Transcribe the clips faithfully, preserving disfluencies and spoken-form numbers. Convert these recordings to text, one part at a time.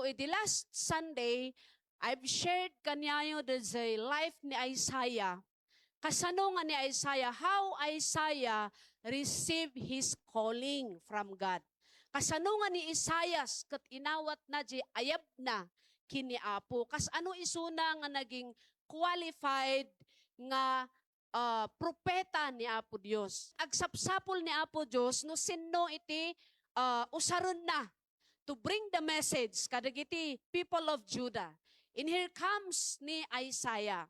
So, the last Sunday, I've shared kaniayo the life ni Isaiah. Kasano nga ni Isaiah, how Isaiah received his calling from God. Kasano nga ni Isaias ket inawatna diay ayabna ken ni Apo. Kasano isuna nga naging qualified nga, ah, propeta ni Apo Dios. Agsapsapul ni Apo Dios no sinno iti, ah, usarenna to bring the message kadagiti people of Judah. And here comes ni Isaiah.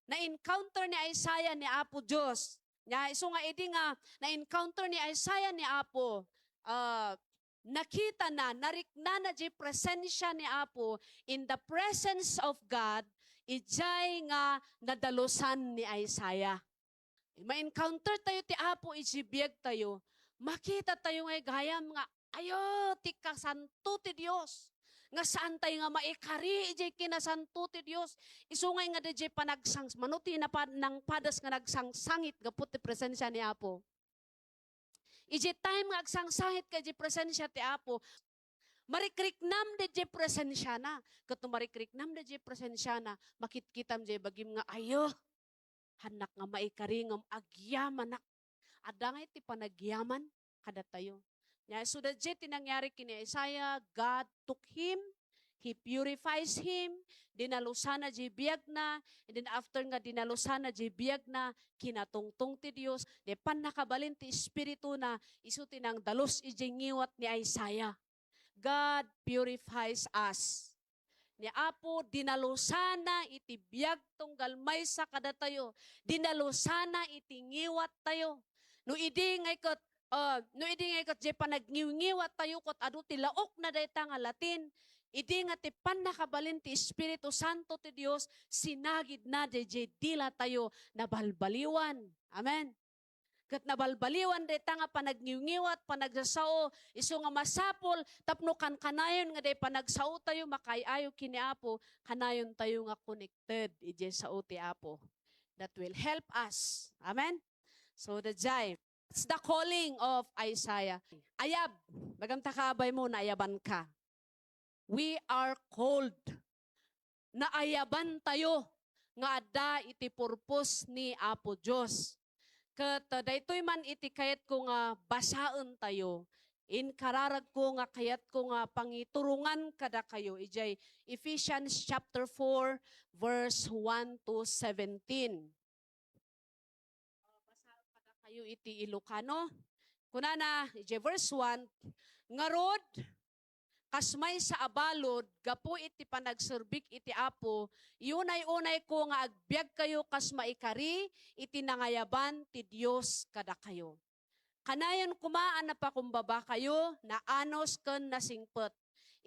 Na-encounter ni Isaiah ni Apo Dios. Nya, isu nga idi nga na-encounter ni Isaiah ni Apo, ah, nakitana, nariknana diay presensia ni Apo, in the presence of God, idiay nga nadalusan ni Isaiah. Ma-encounter tayo ti Apo idiay biag tayo, makita tayo nga gayam nga, ayo, ti kasanto ti Dios. Nga saan tayo nga maikari idiay kinasanto ti Dios. Isu nga nga diay panagsang-, mano ti napa-, nangpadas nga nagsangsangit gapu ti presensia ni Apo. Idiay time nga agsangsangit ka idiay presensia ti Apo, marikriknam diay presensiana. Ket no marikriknam diay presensiana, makitkitam diay bagim nga, ayo, hannak nga maikari ngem agyamanak. Adda ngay ti panagyaman kadatayo. Nya, isu daydiay ti nangyari ken ni Isaiah, God took him, He purifies him, dinalusana diay biagna, and then after nga dinalusana diay biagna, kinatungtong ti Dios, diay pannakabalin ti Espirituna, isu ti nangdalus idiay ngiwat ni Isaiah. God purifies us. Ni Apo, dinalusana iti biag tunggal maysa kadatayo. Dinalusana iti ngiwattayo. No idi ngay ket, ah, no idi ngay ket diay panagniwngiwattayo ket adu ti laokna dayta nga Latin, idi nga ti pannakabalin ti Espiritu Santo ti Dios, sinagidna daydiay dilatayo nabalbaliwan. Amen. Ket nabalbaliwan dayta nga panagniwngiwat, panagsasao, isu nga masapul tapno kankanayon nga diay panagsaotayo makaay-ayo ken ni Apo, kanayontayo nga connected idiay sao ti Apo. That will help us. Amen? So, daydiay, that's the calling of Isaiah. Ayab, bagam ta kaabay mo, naayabanka. We are called. Naayabantayo nga adda iti purpose ni Apo Dios. Ket, uh, daytoy man iti kayatko nga basaentayo, inkararagko nga kayatko nga pangiturongan kadakayo idiay Ephesians chapter four, verse one to seventeen. Basaen kadakayo iti Ilocano. Kunana, idiay verse one, ngarud, kas maysa a balud, gapu iti panagserbik iti Apo, iyunay-unayko nga agbiagkayo kas maikari iti nangayaban ti Dios kadakayo. Kanayon koma a napakumbabakayo, naanus ken nasingpet.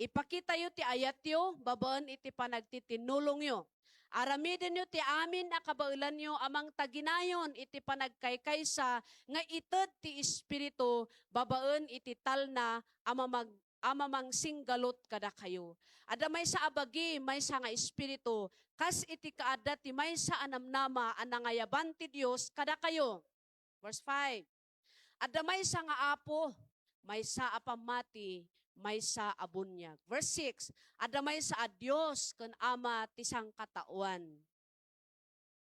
Ipakitayo ti ayatyo babaen iti panagtitinnulongyo. Aramidenyo ti amin a kabaelanyo a mangtaginayon iti panagkaykaysa nga ited ti Espiritu babaen iti talna a mamag-, a mamangsinggalut kadakayo. Adda maysa a bagi, maysa nga Espiritu, kas iti kaadda ti maysa a namnama a nangayaban ti Dios kadakayo. Verse five, adda maysa nga Apo, maysa a pammati, maysa a buniag. Verse six, adda maysa a Dios ken Ama ti sangkataoan.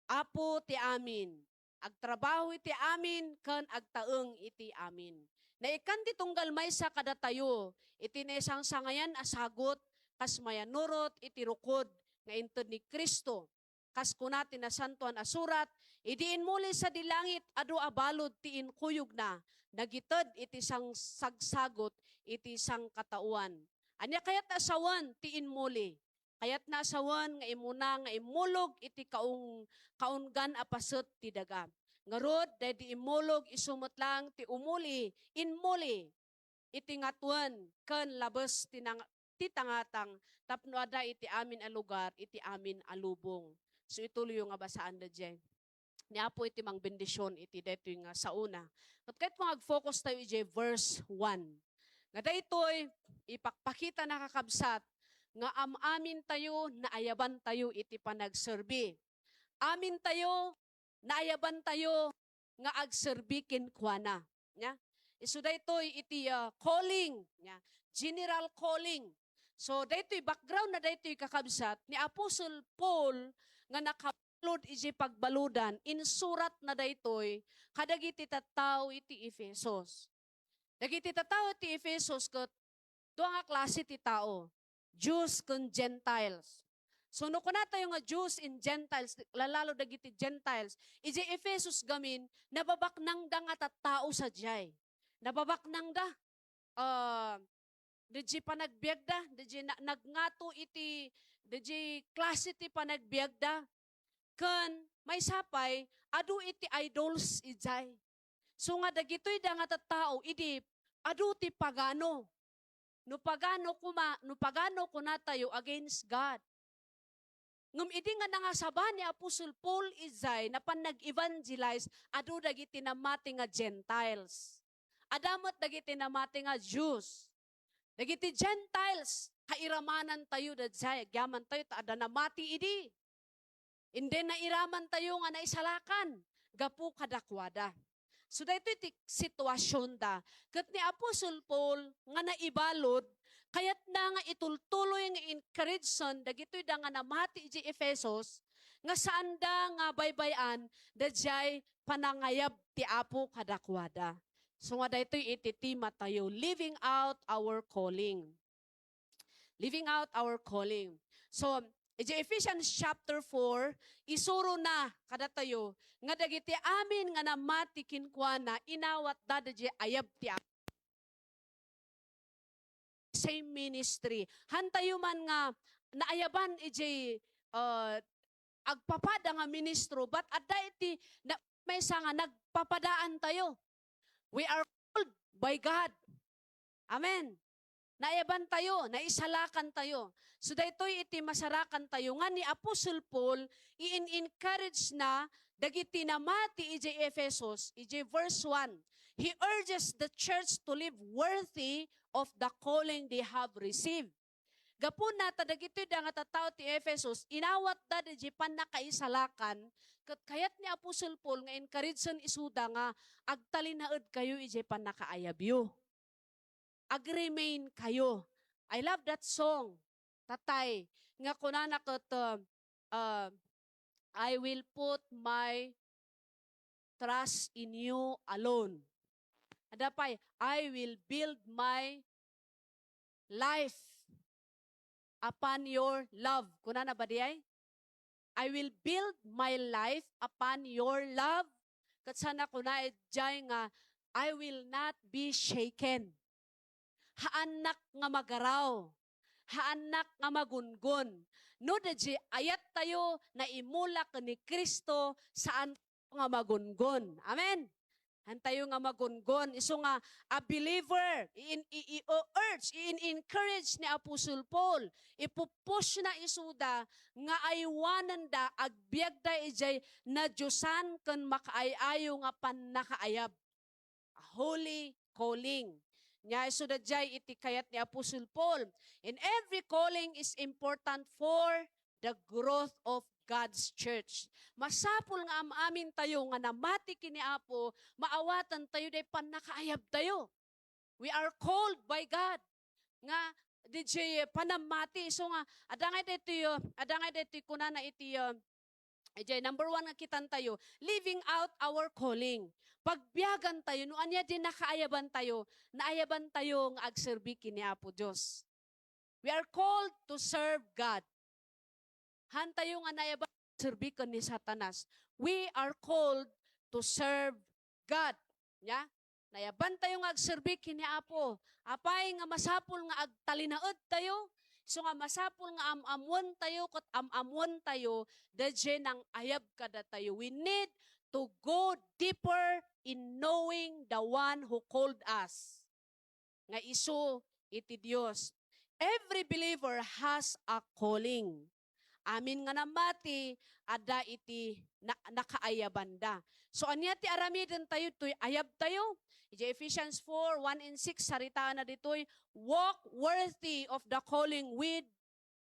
Apo ti amin, agtrabaho iti amin ken agtaeng iti amin. Naikkan ti tunggal maysa kadatayo iti naisangsangayan a sagut kas mayannurot iti rukod nga inted ni Cristo. Kas kuna ti Nasantoan a Surat, idi immuli sadi langit, adu a balud ti inkuyogna, nagited iti sang-, sagsagut iti sangkataoan. Ania kayat a sawen ti immuli? Kayatna a sawen nga immuna nga immulog iti kaung-, kaunggan a paset ti daga. Ngarud, daydi immulog isu met laeng ti umuli, immuli iti ngatuen ken labes ti nang-, ti tangatang tapno adda iti amin a lugar, iti amin a lubong. So, ituloyyo nga basaan daydiay. Ni Apo iti mangbendision iti daytoy nga saona. Ket kayatko nga ag-focus tayo idiay verse one. Nga daytoy, ipakpakita na, kakabsat, nga am-amintayo, naayabantayo iti panagserbi. Amintayo, naayabantayo nga agserbi kenkuana. Nya? Isu daytoy iti, ah, calling, nya? General calling. So, daytoy background na daytoy, kakabsat, ni Apostle Paul nga nakabalud iti pagbaludan, insurat na daytoy kadagiti tattao iti Efesos. Dagiti tattao iti Efesos ket dua nga klase ti tao, Jews ken Gentiles. So, no kunatayo nga Jews and Gentiles, lalalo dagiti Gentiles, iti Efesos gamin, nababaknangda nga tattao sadiay. Nababaknangda, ah, dagiti panagbiagda, dagiti na-, nagngato iti, dagiti klase ti panagbiagda. Ken maysa pay, adu iti idols idiay. So nga dagitoy da nga tattao idi adu ti pagano. No pagano kuma-, no pagano kunatayo, against God. Ngem idi nga nangasaba ni Apostle Paul idiay, napan nag-evangelize, adu dagiti namati nga Gentiles. Adda met dagiti namati nga Jews. Dagiti Gentiles, kairamanantayo daydiay, agyamantayo ta adda namati idi. Indi nairamantayo nga naisalakan gapu kadakuada. So, daytoy ti situasionda. Ket ni Apostle Paul nga naibalud, kayatna nga itultuloy nga encouragesen dagitoy da nga namati iti Efesos, nga saanda nga baybay-an daydiay panangayab ti Apo kadakuada. So nga daytoy iti tema tayo, living out our calling. Living out our calling. So, iti Ephesians chapter four, isuro na kadatayo nga dagiti amin nga namati kenkuana, inawatda dagiti ayab ti Apo. Same ministry. Hantayo man nga naayaban iti, uh, agpapada nga ministro, but adda iti na-, maysa nga nagpapadaantayo. We are called by God. Amen. Naayabantayo, naisalakantayo. So, daytoy iti masarakantayo nga ni Apostle Paul, i-encourage na dagiti namati iti Efesos, iti verse one. He urges the church to live worthy of the calling they have received. Gapuna ta dagitoy da nga tattao ti Efesos, inawatda daydiay pannakaisalakan, ket kayat ni Apostle Paul nga encouragesen isuda nga agtalinaedkayo idiay pannakaayabyo. Agremainkayo. I love that song, Tatay, nga kunana ket, uh, uh, "I will put my trust in you alone." Adda pay, "I will build my life upon your love." Kunana ba diay? "I will build my life upon your love." Ket sana kuna idiay nga, "I will not be shaken." Haannak nga magaraw. Haannak nga magungon. No, daydiay ayattayo, naimula ken ni Cristo, saan nga magungon. Amen. Hantayo nga magungon. Isu nga a believer, i-, i-, i-urge, i-encourage ni Apostle Paul. Ipupush na isuda nga aywananda, agbiagda idiay nadiosan ken makaay-ayo nga pannakaayab. A holy calling. Nya, isuda diay iti kayat ni Apostle Paul. And every calling is important for the growth of God's church. Masapul nga am-amintayo nga namati ken ni Apo, maawatantayo day pannakaayabtayo. We are called by God nga daydiay panammati. So nga, adda nga daytoy, uh, adda nga daytoy kunana iti, uh, idiay number one nga kitantayo, living out our calling. Pagbiagantayo, no ania di nakaayabantayo, naayabantayo nga agserbi ken ni Apo Dios. We are called to serve God. Hantayo nga naayaban serbi ken ni Satanas. We are called to serve God. Nya? Naayabantayo nga agserbi ken ni Apo. Apay nga masapul nga agtalinaedtayo? Isu nga masapul nga am-ammoentayo ket am-ammoentayo daydiay nangayab kadatayo. We need to go deeper in knowing the one who called us. Nga isu iti Dios. Every believer has a calling. Amin nga namati, adda iti na-, nakaayabanda. So, ania ti aramidentayo toy ayabtayo? Iti Ephesians four, one and six, saritaanna ditoy, "Walk worthy of the calling with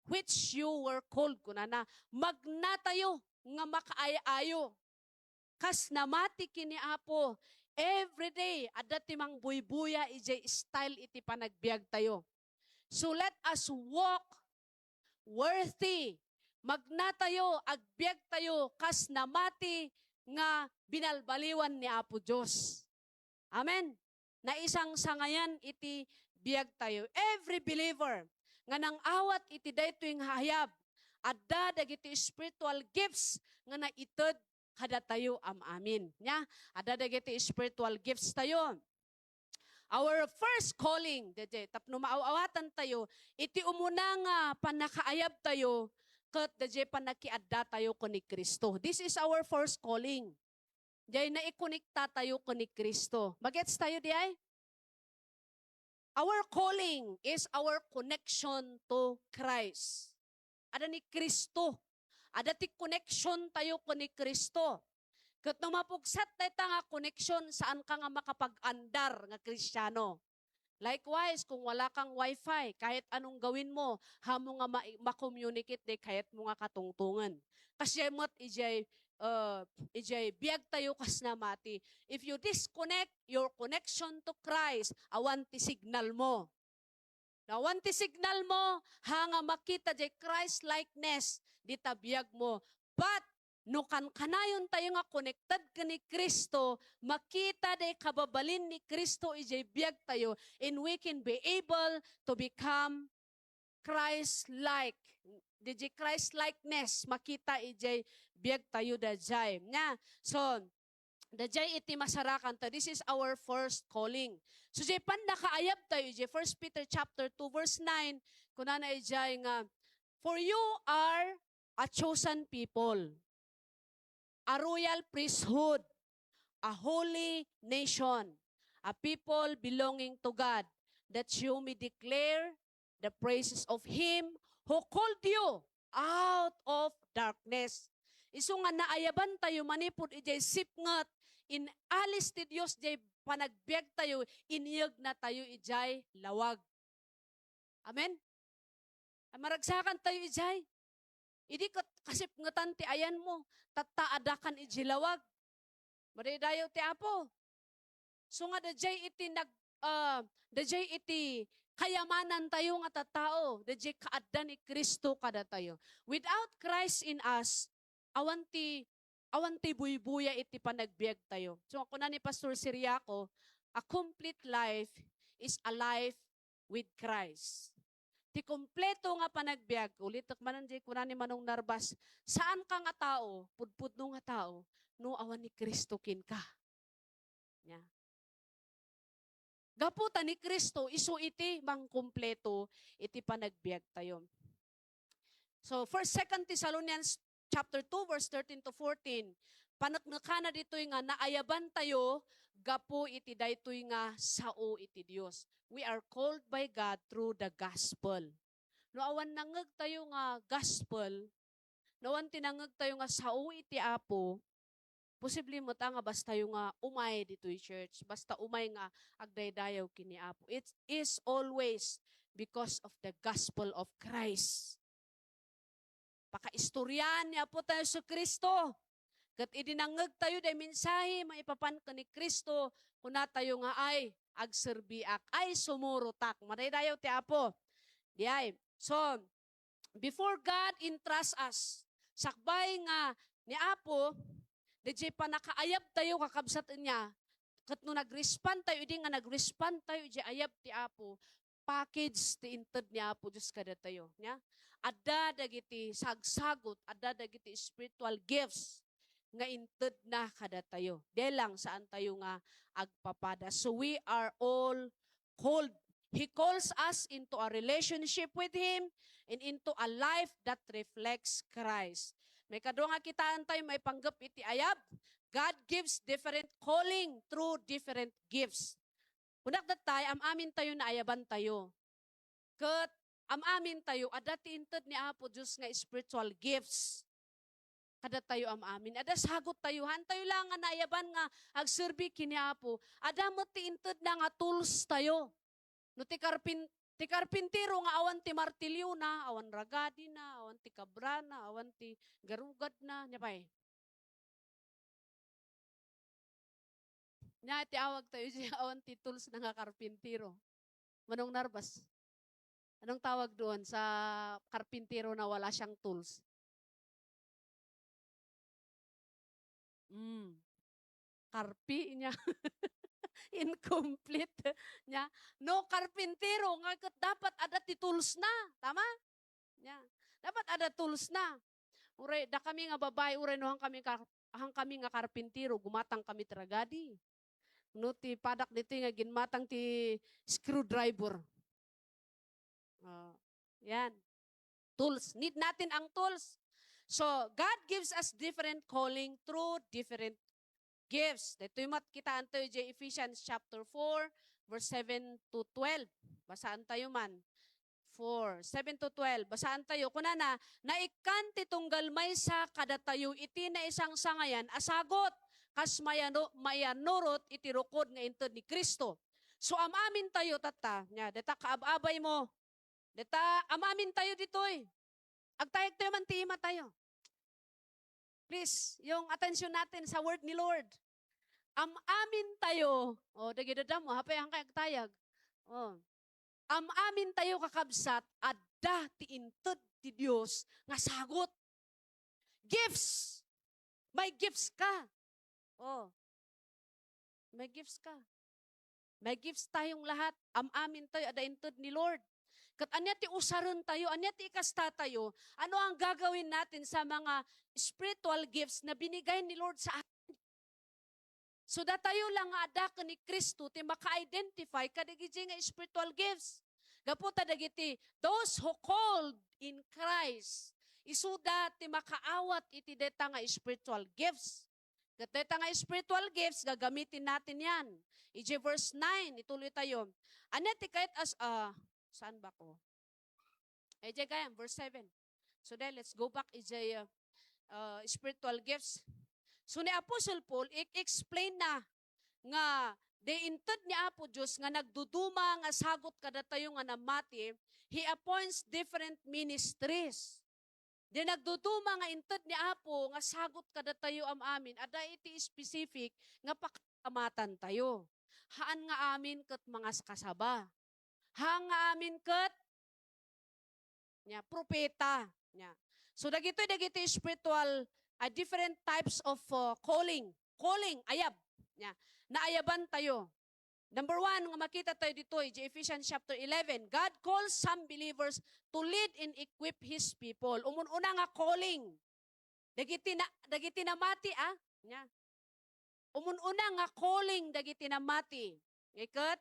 which you were called," kunana. Magnatayo nga makaay-ayo. Kas namati ken ni Apo, every day, adda ti mangbuybuya idiay style iti panagbiagtayo. So let us walk worthy. Magnatayo, agbiagtayo kas namati nga binalbaliwan ni Apo Dios. Amen. Naisangsangayan iti biagtayo. Every believer nga nang-awat iti daytoy nga ayab, adda dagiti spiritual gifts nga naited kadatayo am-amin. Nya, adda dagiti spiritual gifts tayo. Our first calling, daydiay, tapno maaw-awatan tayo, iti umuna nga pannakaayab tayo, ket daydiay pannakaadda tayo ken ni Cristo. This is our first calling. Jay naikonekta tayo ken ni Cristo. Bagets tayo diay? Our calling is our connection to Christ. Ada ni Cristo. Ada ti connection tayo ken ni Cristo. Ket no mapugsat dayta nga connection, saan ka nga makapag-andar nga Kristiano. Likewise, kung wala kang wifi, kahit anong gawin mo, hamo nga ma-, ma-communicate day kahit mo nga katungtungan. Kasi met ijay, uh, ijay biag tayo kas namati. If you disconnect your connection to Christ, awan ti signal mo. Awan ti signal mo, ha nga makita jay Christ likeness, dita biag mo. But, no kankanayon tayo nga connected ken ni Cristo, makita day kababalin ni Cristo ijay biag tayo, and we can be able to become Christ-like. Dayjay Christ-likeness, makita ijay biag tayo dayjay. Nya, so, dayjay iti masarakan tayo. This is our first calling. So, jay pannakaayab tayo, ijay First Peter chapter two, verse nine, kunana ijay nga, "For you are a chosen people, a royal priesthood, a holy nation, a people belonging to God, that you may declare the praises of Him who called you out of darkness." Isu nga naayaban tayo manipud ijay sipnget, inalis ti Dios jay panagbiag tayo, inyegna tayo ijay lawag. Amen? Ay, maragsakan tayo ijay. Idi ket kasipngetan ti ayan mo, tatta adakan ijay lawag. Madaydayaw ti Apo. So nga dayjay iti nag-, ah, dayjay iti kayamanan tayo nga tattao, dayjay kaadda ni Cristo kadatayo. Without Christ in us, awan ti, awan ti buybuya iti panagbiag tayo. So, kuna ni Pastor Siriaco, "A complete life is a life with Christ." Ti kompleto nga panagbiag, ulitek manen jay kuna ni Manong Narbas, saan ka nga tao, pudpudno nga tao, no awan ni Cristo kenka. Nya. Gapu ta ni Cristo, isu iti mangkumpleto iti panagbiag tayo. So, First, Second Thessalonians chapter two, verse thirteen to fourteen, paneknekana ditoy nga naayaban tayo gapu iti daytoy nga sao iti Dios. We are called by God through the gospel. No awan nangngeg tayo nga gospel, no awan ti nangngeg tayo nga sao iti Apo, posible met nga basta tayo nga umay ditoy church, basta umay nga agdaydayaw ken ni Apo. It is always because of the gospel of Christ. Pakaistorian ni Apo tayo Jesu-Cristo. Ket idi nangngeg tayo day mensahe maipapan ken ni Cristo, kuna tayo nga, "Ay, agserbiak. Ay, sumurotak." Madaydayaw ti Apo. Diay. So, before God entrust us, sakbay nga ni Apo, dayjay pannakaayab tayo, kakabsat, nia, ket no nag-respond tayo, idi nga nag-respond tayo, ijay ayab ti Apo, package ti inted ni Apo Dios kadatayo, nia? Adda dagiti sagsagot, adda dagiti spiritual gifts nga intedna kadatayo. Diay lang, saan tayo nga agpapada. So we are all called. He calls us into a relationship with Him and into a life that reflects Christ. Maikadua nga kitaan tayo maipanggep iti ayab, God gives different calling through different gifts. Kunak datay, am-amin tayo, naayaban tayo. Ket am-amin tayo, adda ti inted ni Apo Dios nga spiritual gifts kadatayo am-amin. Adda sagot tayo, haan tayo lang nga naayaban nga agserbi ken ni Apo. Adda met ti intedna nga tools tayo. No ti karpin-, ti karpintero nga awan ti martiliona, awan ragadina, awan ti kabrana, awan ti garugadna, nia pay. Nia ti awag tayo iti awan ti tools na nga karpintero. Manong Narbas. Anong tawag doon sa karpintero na wala siyang tools? Hmm. Karpi niya. Incomplete niya. No karpintero nga ket dapat adda ti tools na. Tama? Niya. Dapat adda tools na. Uray, dakami nga babai, uray no han kami ka-, han kami nga karpintero, gumatang kami ti ragadi. No ti padak ditoy nga ginmatang ti screwdriver. Ah, yan. Tools. Need natin ang tools. So, God gives us different calling through different gifts. Daytoy met kitaentayo idiay Ephesians chapter four, verse seven to twelve. Basaan tayo man. Four, seven to twelve. Basaan tayo. Kunana, "Naikkan ti tunggal maysa kadatayo iti naisangsangayan a sagut, kas mayano-, mayanurot iti rukod nga inted ni Cristo." So, am-amintayo, tatta, nia, dayta kaab-abaymo. Dayta, am-amintayo ditoy. Agtayagtayo man ti imatayo. Please, yung attention natin sa word ni Lord. Am-amintayo. O, dagidadam mo, apay han kay agtayag. O. Am-amintayo, kakabsat, adda ti inted ti Dios nga sagut. Gifts. May gifts ka. O. May gifts ka. May gifts tayong lahat. Am-amintayo, adda inted ni Lord. Ket ania ti usarentayo, ania ti ikastatayo, ano ang gagawin natin sa mga spiritual gifts na binigay ni Lord sa atin? So, datayo lang nga adda ken ni Cristo ti maka-identify kadagiti nga spiritual gifts. Gapu ta dagiti, those who called in Christ, isuda ti makaawat iti dayta nga spiritual gifts. Ket dayta nga spiritual gifts, gagamitin natin yan. Idiay verse nine, ituloy tayo. Ania ti kayat as, ah, saan ba ko? Idiay gayam, verse seven. So then, let's go back idiay, uh, uh, spiritual gifts. So ni Apostle Paul, i-explain na nga di inted ni Apo Dios nga nagduduma nga sagut kadatayo nga namati, he appoints different ministries. Di nagduduma nga inted ni Apo nga sagut kadatayo am-amin, adda iti specific nga pakaamatantayo. Haan nga amin ket mangaskasaba. Haan nga amin ket nia, propeta. Nia. So, dagitoy, dagiti spiritual, ah, different types of, uh, calling. Calling, ayab. Nia. Naayabantayo. Number one, nga makita tayo ditoy, di Ephesians chapter eleven, God calls some believers to lead and equip His people. Umun-una nga calling. Dagiti na, dagiti namati, ah. Nia. Umun-una nga calling dagiti namati. Nga iket,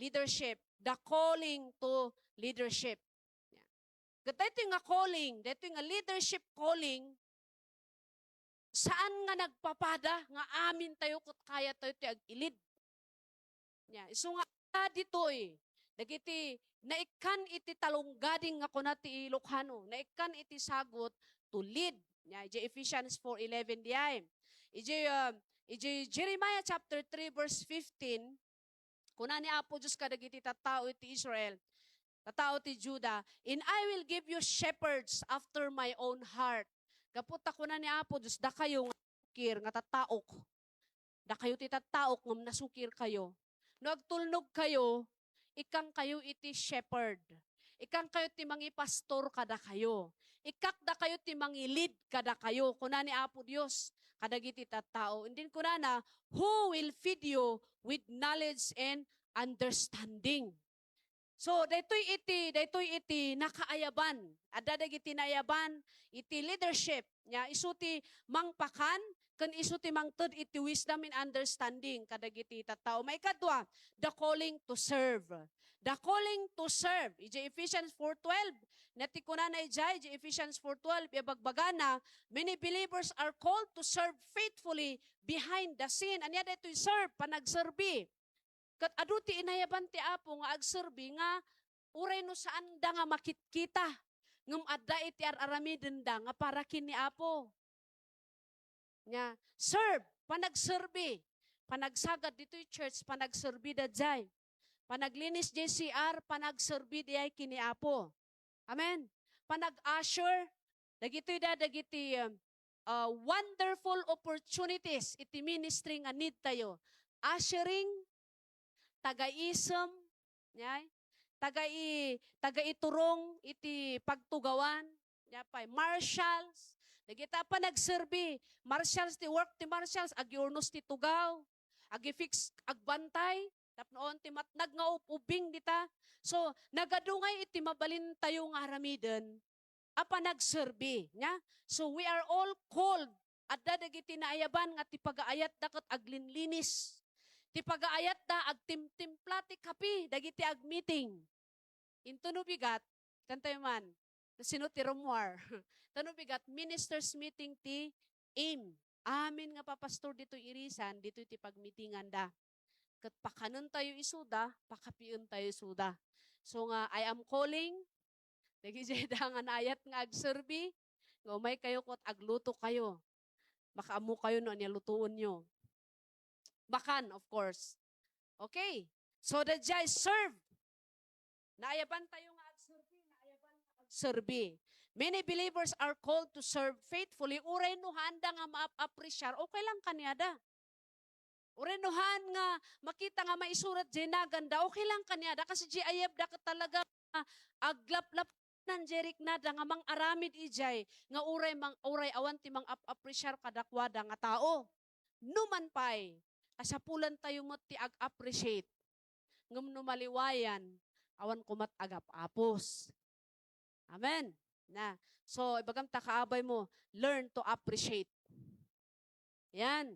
leadership. The calling to leadership. Ket daytoy nga calling, daytoy nga leadership calling, saan nga nagpapada nga amintayo ket kayatayo ti ag-ilid. Nia, isu nga ditoy, dagiti naikkan iti talonggading nga kuna ti Ilocano, naikkan iti sagut to lead. Nia, idiay Ephesians four eleven diay. Idiay, ah, idiay Jeremiah chapter three verse fifteen, kuna ni Apo Dios kadagiti tattao iti Israel, tattao ti Juda, "And I will give you shepherds after my own heart." Gapu ta kuna ni Apo Dios, dakayo nga sukir nga tattaok. Dakayo ti tattaok ngem nasukirkayo. No agtulnogkayo, ikkangkayo iti shepherd. Ikkangkayo ti mangipastor kadakayo. Ikkakdakayo ti mangilid kadakayo, kuna ni Apo Dios kadagiti tattao. And then kunana, "Who will feed you with knowledge and understanding." So, daytoy iti, daytoy iti nakaayaban. Adda dagiti naayaban iti leadership. Nia, isu ti mangpakan, ken isu ti mangted iti wisdom and understanding kadagiti tattao. Maikadua, the calling to serve. The calling to serve. Idiay Ephesians four twelve, nia ti kunana idiay, idiay Ephesians four twelve, ibagbagana, "Many believers are called to serve faithfully behind the scene." Ania daytoy serve? Panagserbi. Ket adu ti inayaban ti Apo nga agserbi nga uray no saanda nga makitkita, ngem adda iti ar-aramidenda nga para ken ni Apo. Nia, serve, panagserbi. Panagsagad ditoy church, panagserbi daydiay. Panaglinis diay C R, panagserbi diay ken ni Apo. Amen. Panag-usher, dagitoy da, dagiti, um, uh, wonderful opportunities iti ministry nga need tayo. Ushering, tagaisem, yay? taga-i-, taga-iturong iti pagtugawan, nia pay, marshals, dagita a panagserbi, marshals ti work ti marshals, agiurnos ti tugaw, agi-fix, agbantay, tapno awan ti matnag nga ub-, ubbing dita. So, nagadungay iti mabalintayo nga aramiden a panagserbi, nia? So, we are all called. Adda dagiti naayaban nga ti pagaayatda ket aglinlinis. Ti pagaayatda, agtimtimpla ti kape dagiti agmeeting. Intono bigat, kantayo man, sino ti rumwar? Tano bigat, ministers meeting ti aim. Amin nga papastor ditoy irisan, ditoy ti pagmeetinganda. Ket pakanentayo isuda, pakapientayo isuda. So nga, I am calling, dagiti da nga naayat nga agserbi, nga umaykayo ket aglutokayo. Makaammokayo no ania lutoenyo. Bakan, of course. Okay. So, daydiay, serve. Naayabantayo nga agserbi, naayaban nga agserbi. Many believers are called to serve faithfully. Uray no haanda nga maap-appreciar, okay lang kaniada. Uray no haan nga makita nga maisurat diay naganda, okay lang kaniada. Kasi diay ayabda ket talaga nga aglaplapanan diay riknada nga mangaramid idiay nga uray mang-, uray awan ti mang-ap-appreciar kadakuada nga tao. Numan pay, kasapulantayo met ti ag-appreciate. Ngem no maliwayan, awan komat agap-apos. Amen. Na. So, ibagam ta kaabaymo, learn to appreciate. Yan.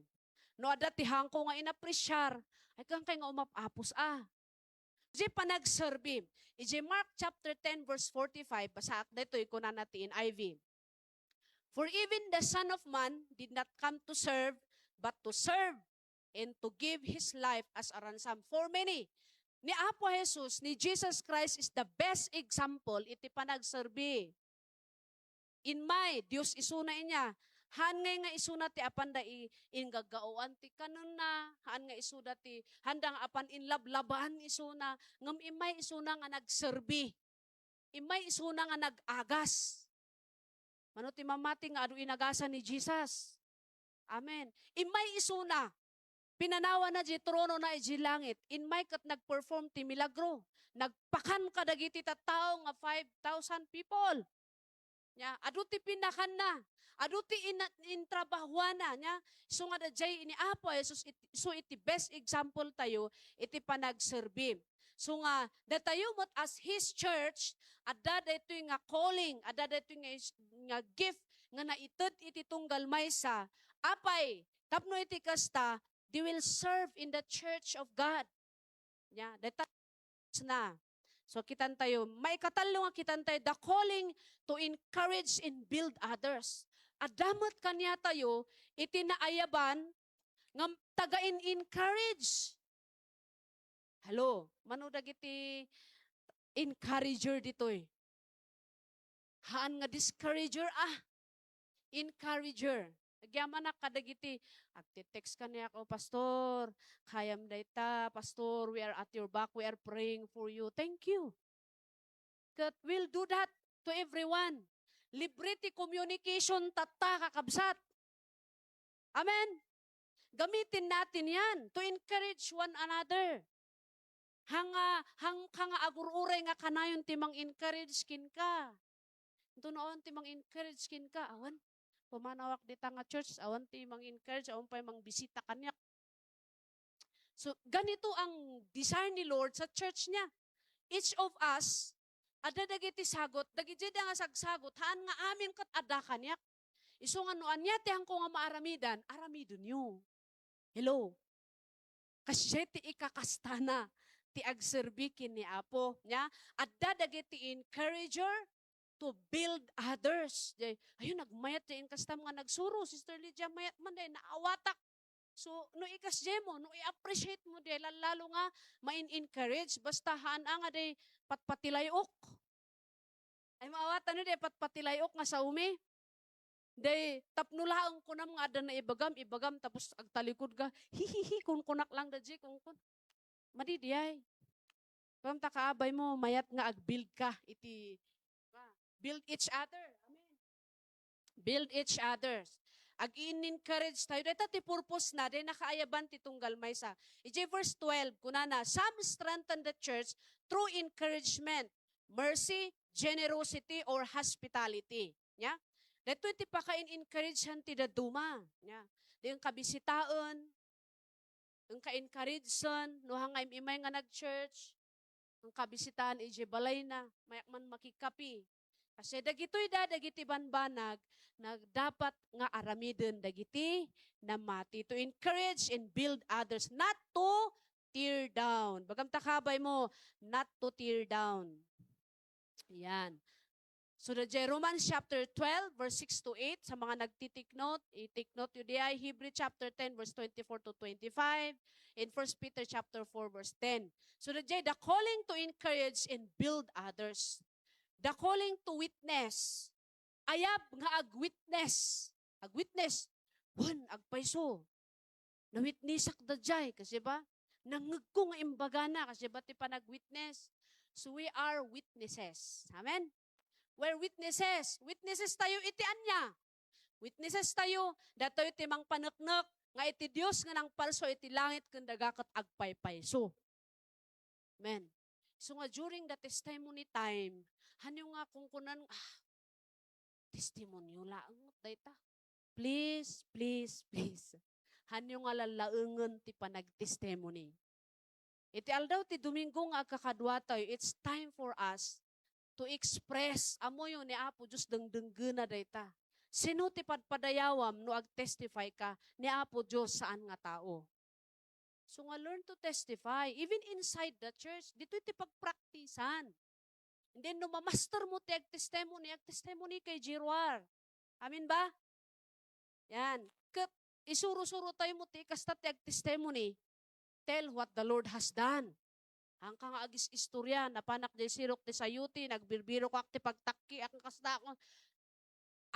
No adda ti hangko nga inapreciar, ay, kankay nga umap-apos a. Idiay panagserbi. Idiay Mark chapter ten, verse forty-five, basaak daytoy, kunana ti N I V. "For even the Son of Man did not come to serve, but to serve, and to give his life as a ransom for many." Ni Apo Jesus, ni Jesus Christ is the best example iti panagserbi. Immay, Dios isuna inya. Haan ngay nga isuna ti apanda i-, inggaggaoan ti kanenna, haan nga isuda ti, haanda nga apan inlablaban isuna, ngem immay isuna nga nagserbi. Immay isuna nga nag-agas. Mano ti mamati nga adu inagasan ni Jesus? Amen. Immay isuna, pinanawanna diay tronona idiay langit. Immay ket nag-perform ti milagro. Nagpakan kadagiti tattao nga five thousand people. Nia, adu ti pinakanna, adu ti ina-, intrabahuana, nia. Isu nga daydiay ni Apo Jesus it-, isu iti best example tayo iti panagserbi. So nga, datayo met as His church, adda daytoy nga calling, adda daytoy nga is-, nga gift nga naited iti tunggal maysa. Apay, tapno iti kasta, they will serve in the church of God. Nia, dayta na. So, kitantayo, maikatallo nga kitantayo, the calling to encourage and build others. Adda met kaniatayo iti naayaban nga taga-in-encourage. Hello, mano dagiti encourager ditoy? Haan nga discourager, ah. Encourager. Agyamanak kadagiti, agte-text kaniak, "Oh, Pastor, kayam dayta, Pastor, we are at your back, we are praying for you." Thank you. Ket we'll do that to everyone. Libre ti communication tatta, kakabsat. Amen. Gamitin natin yan to encourage one another. Hanga, hang, hanga agur-uray nga kanayon ti mang-encourage kenka. Intono awan ti mang-encourage kenka, awan. Pumanawak dita nga church, awan ti mang-encourage, awan pay mangbisita kaniak. So, ganito ang desire ni Lord sa church niya. Each of us, adda dagiti sagut, dagiti da nga sagsagut, haan nga amin ket adda kaniak. Isu nga no ania ti hangko nga maaramidan, aramidenyo. Hello? Kasdiay ti ikakastana ti agserbi ken ni Apo. Nia, adda dagiti encourager to build others. Jay, ayun, nagmayat jay inkastam nga nagsuro, Sister Lydia, mayat man day, naawatak. So, no ikasdiay mo, no i-appreciate mo, di lallalo nga main-encourage, basta haan a nga day patpatilay-ok. Ay, maawatan no, di patpatilay-ok nga saomi. Day, tapno laeng kunam nga adda naibagam, ibagam, tapos agtalikod ka, "Hihihi, kunkunak lang da, Jay, kunkun." Madi diay. Pagta kaabay mo, mayat nga agbuild ka iti, ah, build each other. Amen. Build each others. ag-i-encourage tayo. Dayta ti purpose na, dayta nakaayaban ti tunggal maysa. Idiay verse twelve, kunana, "Some strengthen the church through encouragement, mercy, generosity, or hospitality." Nya? Daytoy ti pakain-encouragean ti dadduma. Nya? Dayta kabisitaen, Inka-encourage-en, no, hangay im-imay nga nag-church, inka-bisitaan idiay balayna, mayak man makikapi. Kasi dagitoy da, dagiti banbanag, na dapat nga aramiden dagiti namati. To encourage and build others, not to tear down. Bagamta kabay mo, not to tear down. Yan. So, the Romans chapter twelve, verse six to eight, sa mga nagtitiknot, itiknot yu diay, Hebrew chapter ten, verse twenty-four to twenty-five, and First Peter chapter four, verse ten. So, the, the calling to encourage and build others. The calling to witness. Ayab nga ag-witness. Ag-witness. Wen, agpayso. Nawitnessak daydiay, kasi ba? Nangngegko nga imbagana, kasi ba ti panag-witness? So we are witnesses. Amen? We're witnesses. Witnesses tayo iti ania? Witnesses tayo, datoy ti mangpaneknek nga iti Dios nga nangpalso iti langit ken daga ket agpaypayso. Amen. So nga during the testimony time, hanyo nga kungkunan, ah, testimonio laeng dayta. Please, please, please. Hanyo nga lallaengen ti panagtestimony. Iti aldaw ti Domingo nga agkakadua tayo, it's time for us to express. Ammoyo ni Apo Dios dengdenggena dayta. Sino ti padpadayawam no ag-testify ka? Ni Apo Dios, saan nga tao. So nga, learn to testify. Even inside the church, ditoy ti pagpraktisan. And then, no mamaster mo ti agtestimony, agtestimony kay Jeroar. Amen ba? Yan. Ket isuro-suro tayo mo ti kasta ti agtestimony. Tell what the Lord has done. Hangka nga agis-istorya, napanak diay sirok ti sayuti, nagbirbirokak ti pagtakkiak, kasta ako.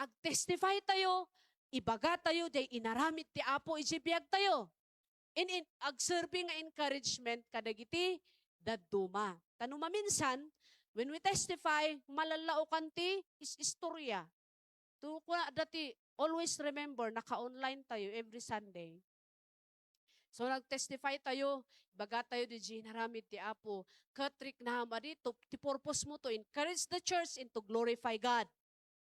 Ag-testify tayo, ibaga tayo diay inaramid ti Apo iti biag tayo. In, in, agserbi nga encouragement kadagiti dadduma. Ta no maminsan, when we testify, malallaokan ti is-istorya. To, kuna dati, always remember, naka-online tayo every Sunday. So, nag-testify tayo, ibaga tayo diay inaramid ti Apo. Ket riknam, adi, to, ti purpose mo to encourage the church and to glorify God.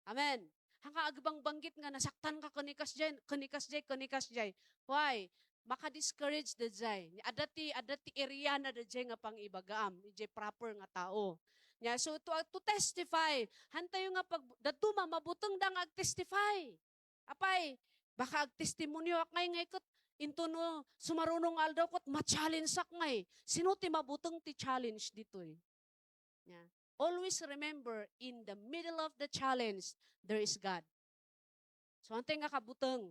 Amen. Hangka agbangbanggit nga nasaktan ka ken ni kasdiay, ken ni kasdiay, ken ni kasdiay. Why? Maka-discourage daydiay. Adda ti, adda ti area na daydiay nga pangibagaam, idiay proper nga tao. Nya, so to, to testify, hantayo nga pag, dadduma, mabuteng da nga ag-testify. Apay, baka agtestimonioak ngay, ngay ket into no sumaruno nga aldaw ket ma-challenge-ak ngay. Sino ti mabuteng ti challenge ditoy? Nya. Always remember, in the middle of the challenge, there is God. So, hantay nga kabuteng.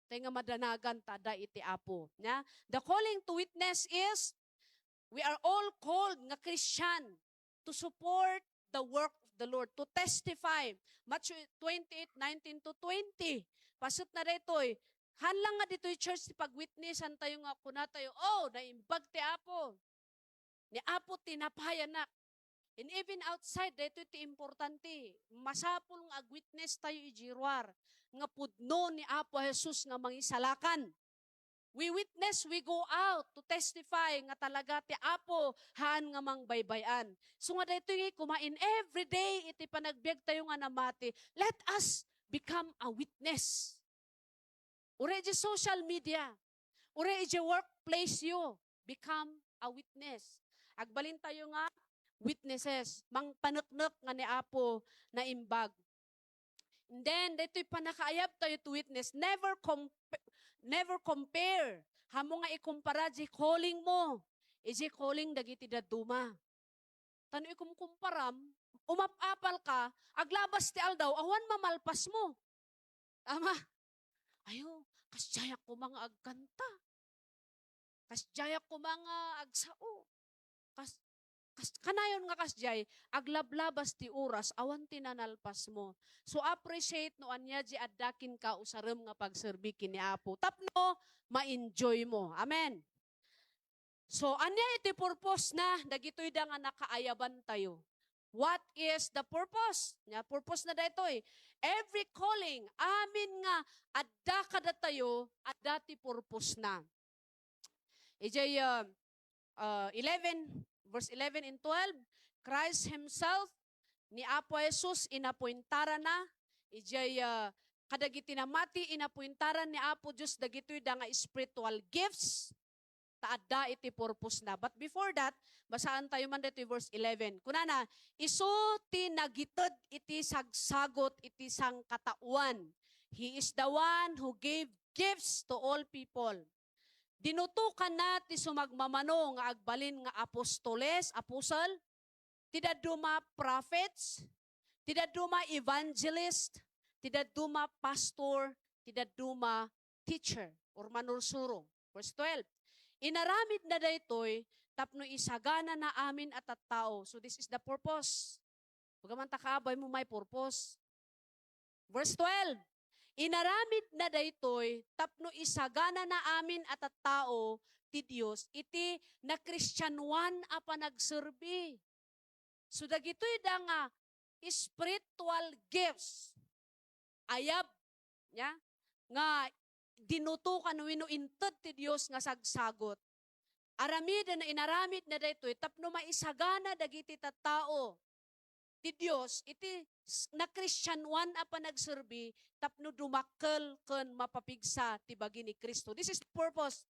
Hantay nga madanagan ta adda iti Apo. Nya? The calling to witness is, we are all called nga Christian to support the work of the Lord, to testify. Matthew twenty-eight nineteen to twenty. Paset na daytoy. Haan lang nga ditoy church ti pag-witnessan tayo nga kuna tayo, "Oh, naimbag ti Apo. Ni Apo tinapayanak." And even outside, daytoy ti importante. Masapul nga ag-witness tayo idiay ruar nga pudno ni Apo Jesus nga mangisalakan. We witness, we go out to testify nga talaga ti Apo haan nga mangbaybay-an. So nga daytoy nga kumain every day iti panagbiag tayo nga namati, let us become a witness. Uray idiay social media, uray idiay workplace yo, become a witness. Agbalin tayo nga witnesses, mangpaneknek nga ni Apo naimbag. And then, daytoy pannakaayab tayo to witness. Never comp-, never compare. Ammom nga ikumpara diay calling mo idiay calling dagiti dadduma. Ta no ikumkumparam, umap-apal ka, aglabas ti aldaw, awan mamalpas mo. Tama? Ayo, kasdiayak koma nga agkanta. Kasdiayak koma nga agsao. Kas-, kas-, kanayon nga kasdiay, aglablabas ti oras, awan ti nanalpas mo. So, appreciate no ania diay adda kenka usarem nga pagserbi ken ni Apo. Tapno ma-enjoy mo. Amen. So, ania iti purpose na dagitoy da nga nakaayaban tayo? What is the purpose? Nya, purpose na daytoy. Every calling, amin nga adda kadatayo, adda ti purpose na. Idiay, uh, uh, eleven, verse eleven and twelve, Christ himself, ni Apo Jesus, inapuintarana, idiay, uh, kadagiti namati, inapuintaran ni Apo Dios dagitoy da nga spiritual gifts, ta adda iti purpose na. But before that, basaan tayo man ditoy verse eleven. Kunana, "Isu ti nagited iti sagsagot iti sangkataoan. He is the one who gave gifts to all people." Dinutokanna ti sumagmamano nga agbalin nga apostoles, apostle, ti dadduma prophets, ti dadduma evangelist, ti dadduma pastor, ti dadduma teacher or manursuro. Verse twelve, "Inaramidna daytoy tapno isaganana amin a tattao." So this is the purpose. Baga man ta kaabay mo may purpose. Verse twelve, "Inaramidna daytoy tapno isaganana amin a tattao ti Dios iti nakristianoan a panagserbi." So, dagitoy da nga spiritual gifts, ayab, nya, nga dinutokan wenno inted ti Dios nga sagsagot. Aramiden, inaramidna daytoy tapno maisagana dagiti tattao ti Dios iti s-, nakristianoan a panagserbi tapno dumakkel ken mapapigsa ti bagi ni Cristo. This is the purpose.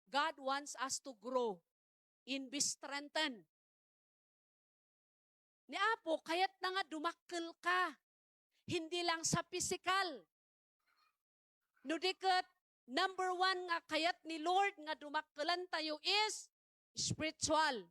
God wants us to grow and be strengthened. Ni Apo, kayatna nga dumakkel ka. Hindi lang sa pisikal. No di ket, number one nga kayat ni Lord nga dumakkelan tayo is spiritual.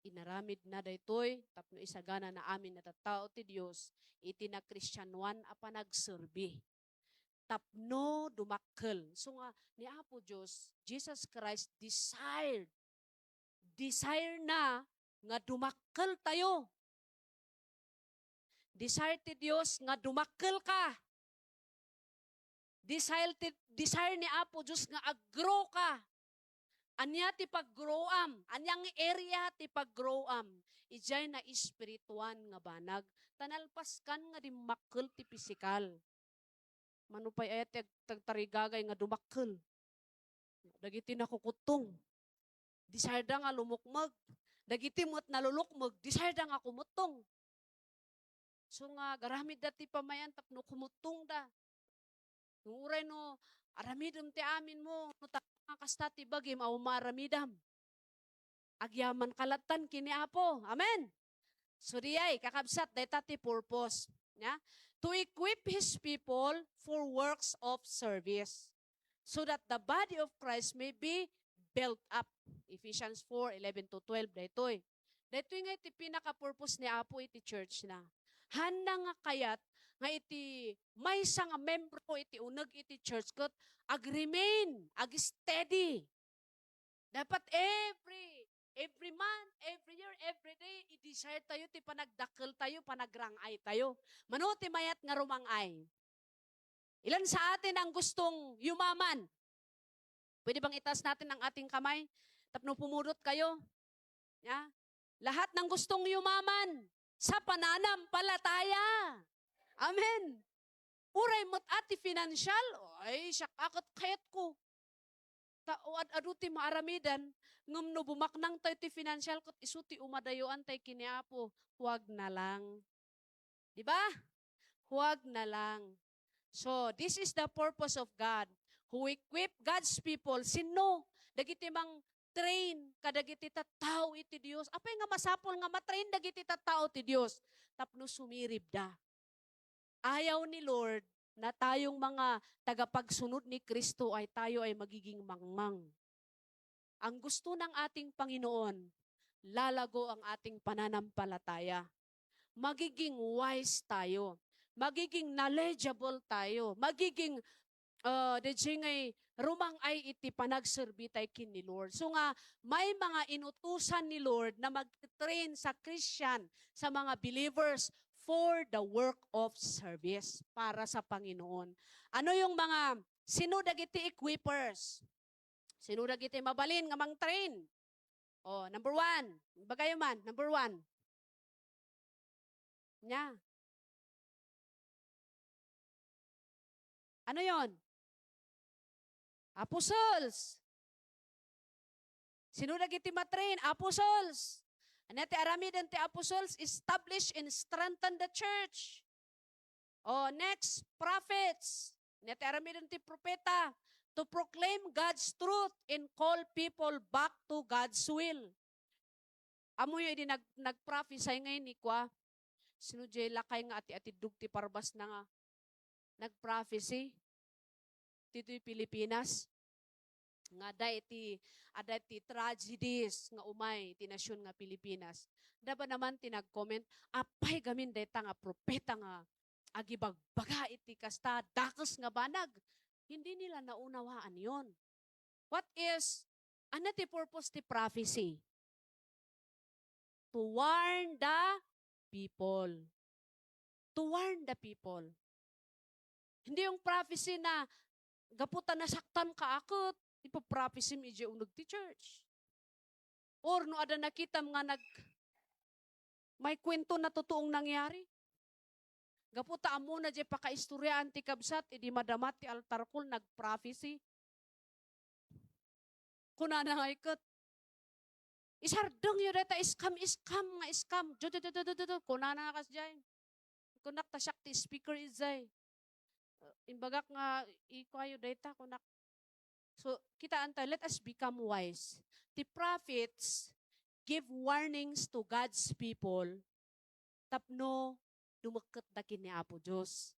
Inaramidna daytoy tapno isaganana amin a tattao ti Dios iti nakristianoan a panagserbi. Tapno dumakkel. So nga, ni Apo Dios, Jesus Christ desired, desire na nga dumakkel tayo. Desire ti Dios nga dumakkel ka. Desire ti, desire ni Apo Dios nga ag-grow ka. Ania ti pag-grow-am? Ania nga area ti pag-grow-am? Idiay naespirituan nga banag. Ta nalpaskan nga dimmakkel ti pisikal. Mano pay aya ti ag-, tagtarigagay nga dumakkel? Dagiti nakukuttong, desire da nga lumukmeg. Dagiti met nalulukmeg, desire da nga kumuttong. So nga, garamid da ti pamayan tapno kumuttong da. No uray no, aramidem ti amin mo, no ta-, nga kasta ti bagim, awan maaramidam. Agyaman ka lattan ken ni Apo. Amen. So, diay, kakabsat, dayta ti purpose. Nya? To equip His people for works of service, so that the body of Christ may be built up. Ephesians four eleven to twelve, daytoy. Daytoy nga iti pinaka-purpose ni Apo iti church na. Hanna nga kayat nga iti maysa nga membro iti uneg iti church ket ag-remain, ag-steady. Dapat every, every month, every year, every day, i-desire tayo ti panagdakkel tayo, panagrang-ay tayo. Mano ti mayat nga rumang-ay? Ilan sa atin ang gustong yumaman? Pwede bang itaas natin ang ating kamay? Tapno pumudot kayo. Ya? Lahat ng gustong yumaman sa pananampalataya. Amen. Uray met a ti financial, ay, siak a ket kayatko. Ta, o ad-adu ti maaramidan, ngem no bumaknang tayo ti financial, ket isu ti umadayoan tayo ken ni Apo, huwag na lang. Di ba? Huwag na lang. So, this is the purpose of God, who equip God's people. Sinno? Dagiti mang-train kadagiti tattao iti Dios. Apay nga masapul nga ma-train dagiti tattao ti Dios? Tapno sumiribda. Ayaw ni Lord na tayong mga tagapagsunod ni Cristo ay tayo ay magiging mangmang. Ang gusto ng ating Panginoon, lalago ang ating pananampalataya. Magiging wise tayo. Magiging knowledgeable tayo. Magiging, ah, D J ngay, rumang-ay iti panagserbi tayo ken ni Lord. So nga, may mga inutusan ni Lord na mag-train sa Christian, sa mga believers, for the work of service, para sa Panginoon. Ano yung mga, sino dagiti equippers? Sino dagiti mabalin nga mangtrain? Oh, number one. Ibagayo man, number one. Nia. Ano yon? Apostles. Sino dagiti matrain? Apostles. Ania ti aramiden ti apostles? Establish and strengthen the church. Oh, next, prophets. Ania ti aramiden ti propeta? To proclaim God's truth and call people back to God's will. Ammoyo idi nag-, nagprophesy ngay ni kua, sino jay lakay nga ati-atiddog ti parbasna nga nagprophecy ditoy Pilipinas? Nga adda iti, adda iti tragedies nga umay ti nasion nga Pilipinas. Adda ba naman ti nag-comment, "Apay gamin dayta nga propeta nga agibagbaga iti kasta dakes nga banag?" Hindi nila naunawaan yon. What is, ano ti purpose ti prophecy? To warn the people. To warn the people. Hindi yung prophecy na gapu ta nasaktan ka, aket, ipaprophecy mo ijay uneg ti church. Or no adda nakitam nga nag-, may kwento na totoong nangyari. Gapu ta ammona jay pakaistoriaan ti kabsat, idi madama ti altar call, nagprophecy. Kunana nga iket, "Isardengyo dayta scam, scam nga scam." Ju, ju, ju, ju, ju, ju, ju. Kunana nga kasjay. Kunak, "Ta siak ti speaker idiay." Uh, imbagak nga, "Ikuayo dayta," kunak. So, kitaan ta, let us become wise. The prophets give warnings to God's people tapno dumekket da ken ni Apo Dios.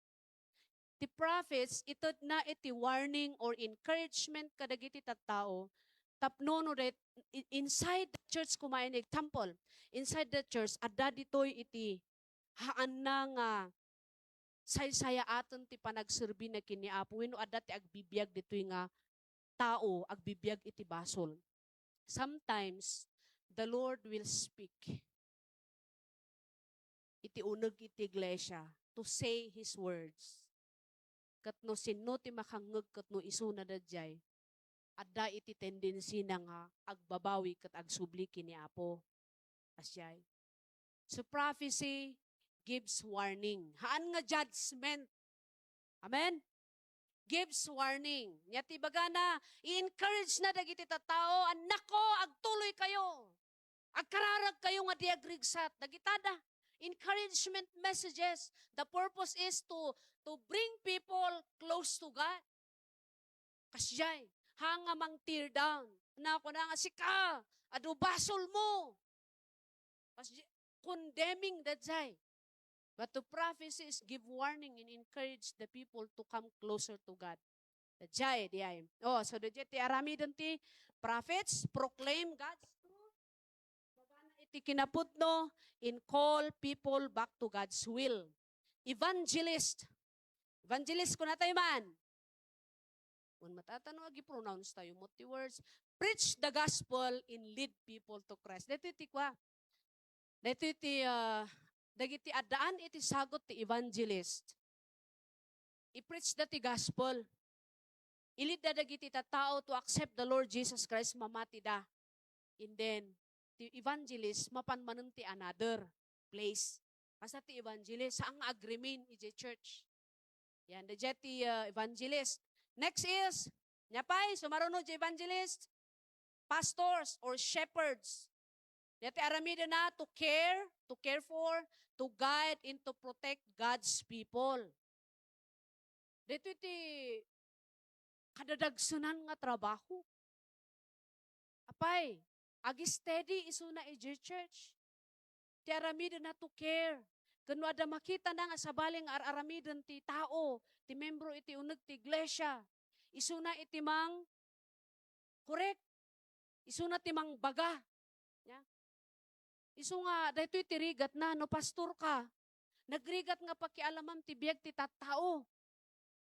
Ti prophets, itedna iti warning or encouragement kadagiti tattao tapno no det-, i-, inside the church, kumain example, inside the church, adda ditoy iti haanna nga saysayaaten ti panagserbina ken ni Apo wenno adda ti agbibiag ditoy nga tao, agbibiag iti basol. Sometimes, the Lord will speak iti uneg iti iglesia to say His words. Ket no sinno ti makangngeg ket no isuna daydiay, adda iti tendensina nga agbabawi ket agsubli ken ni Apo. Asdiay. So, prophecy gives warning. Haan nga judgment. Amen? Gives warning. Nia ti ibagana, i-encourage na dagiti tattao, "Annakko, agtuloy kayo. Agkararag kayo nga di agrigsat." Dagitada, encouragement messages. The purpose is to, to bring people close to God. Kasdiay, haan nga mang-tear down. Kuna, kuna nga, "Sika, adu basolmo." Kasdiay, condemning daydiay. But to prophecy is give warning and encourage the people to come closer to God. Daydiay, diay. Oh, so daydiay ti aramiden ti prophets, proclaim God's truth. Ibagana iti kinapudno, in call people back to God's will. Evangelist. Evangelist, kuna tayo man. Wen matata no agi-pronounce tayo met ti words, preach the gospel and lead people to Christ. Daytoy ti kua. Daytoy ti, ah, dagiti addaan iti sagut ti evangelist. I-preach da ti gospel. Ilidda dagiti tattao to accept the Lord Jesus Christ, mamati da. And then, ti evangelist, mapan manen ti another place. Kasta ti evangelist, saan nga agreement iti church. Yan, daydiay ti, uh, evangelist. Next is, nia pay, sumaruno ti evangelist, pastors or shepherds. Nia ti aramidena to care, to care for, to guide, and to protect God's people. Daytoy ti kadadagsenan nga trabaho. Apay, agi-steady isuna idiay church. Ti aramidena to care. Ken no adda makitana nga sabali nga ar-aramiden ti tao, ti membro iti uneg ti iglesia, isuna iti mangkorek, isuna ti mangbaga. Nia? Isu nga, daytoy ti rigatna, no pastor ka, nagrigat nga pakialamam ti biag ti tattao.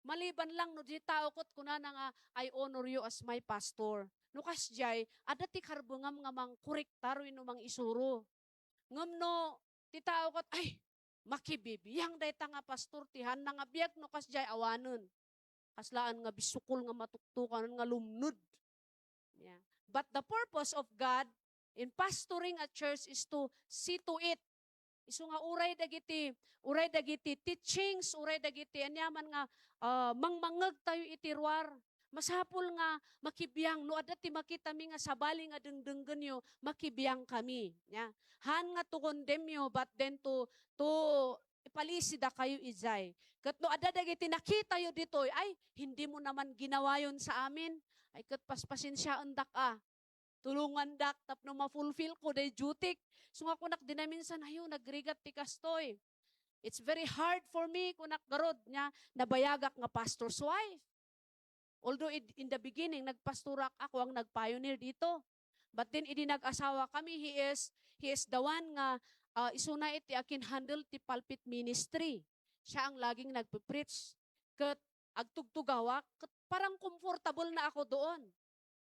Maliban lang no di tao ket kunana nga, "I honor you as my pastor." No kasdiay, adda ti karbengam nga mangkorektar wenno mangisuro. Ngem no ti tao ket, "Ay, makibibiang dayta nga pastor ti haanna nga biag," no kasdiay, awanen. Kaslaan nga bisukol nga matuktukanen nga lumned. Yeah. But the purpose of God in pastoring a church is to see to it. Isu nga uray dagiti, uray dagiti teachings, uray dagiti aniaman nga, ah, mangmangngeg tayo iti ruar. Masapul nga makibiang. No adda ti makitami nga sabali nga dengdenggenyo, makibiang kami. Nya, han nga to condemn you, but then to, to ipalisi dakayo idiay. Ket no adda dagiti nakitayo ditoy, "Ay, hindi mo naman ginawa yun sa amin." Ay, ket paspasensiaendak a. Tulongandak tapno ma-fulfill ko day duty. So nga kunak dinaminsan, "Ayo, nagrigat ti kastoy. It's very hard for me," kunak garud nya, nabayagak nga pastor's wife. Although id-, in the beginning, nagpastorak ako ang nag-pioneer dito. But then, idi nag-asawa kami, he is, he is the one nga, ah, isuna iti akin handle ti pulpit ministry. Siya ang laging nagpe-preach. Ket agtugtugawak, ket parang comfortable na ako doon.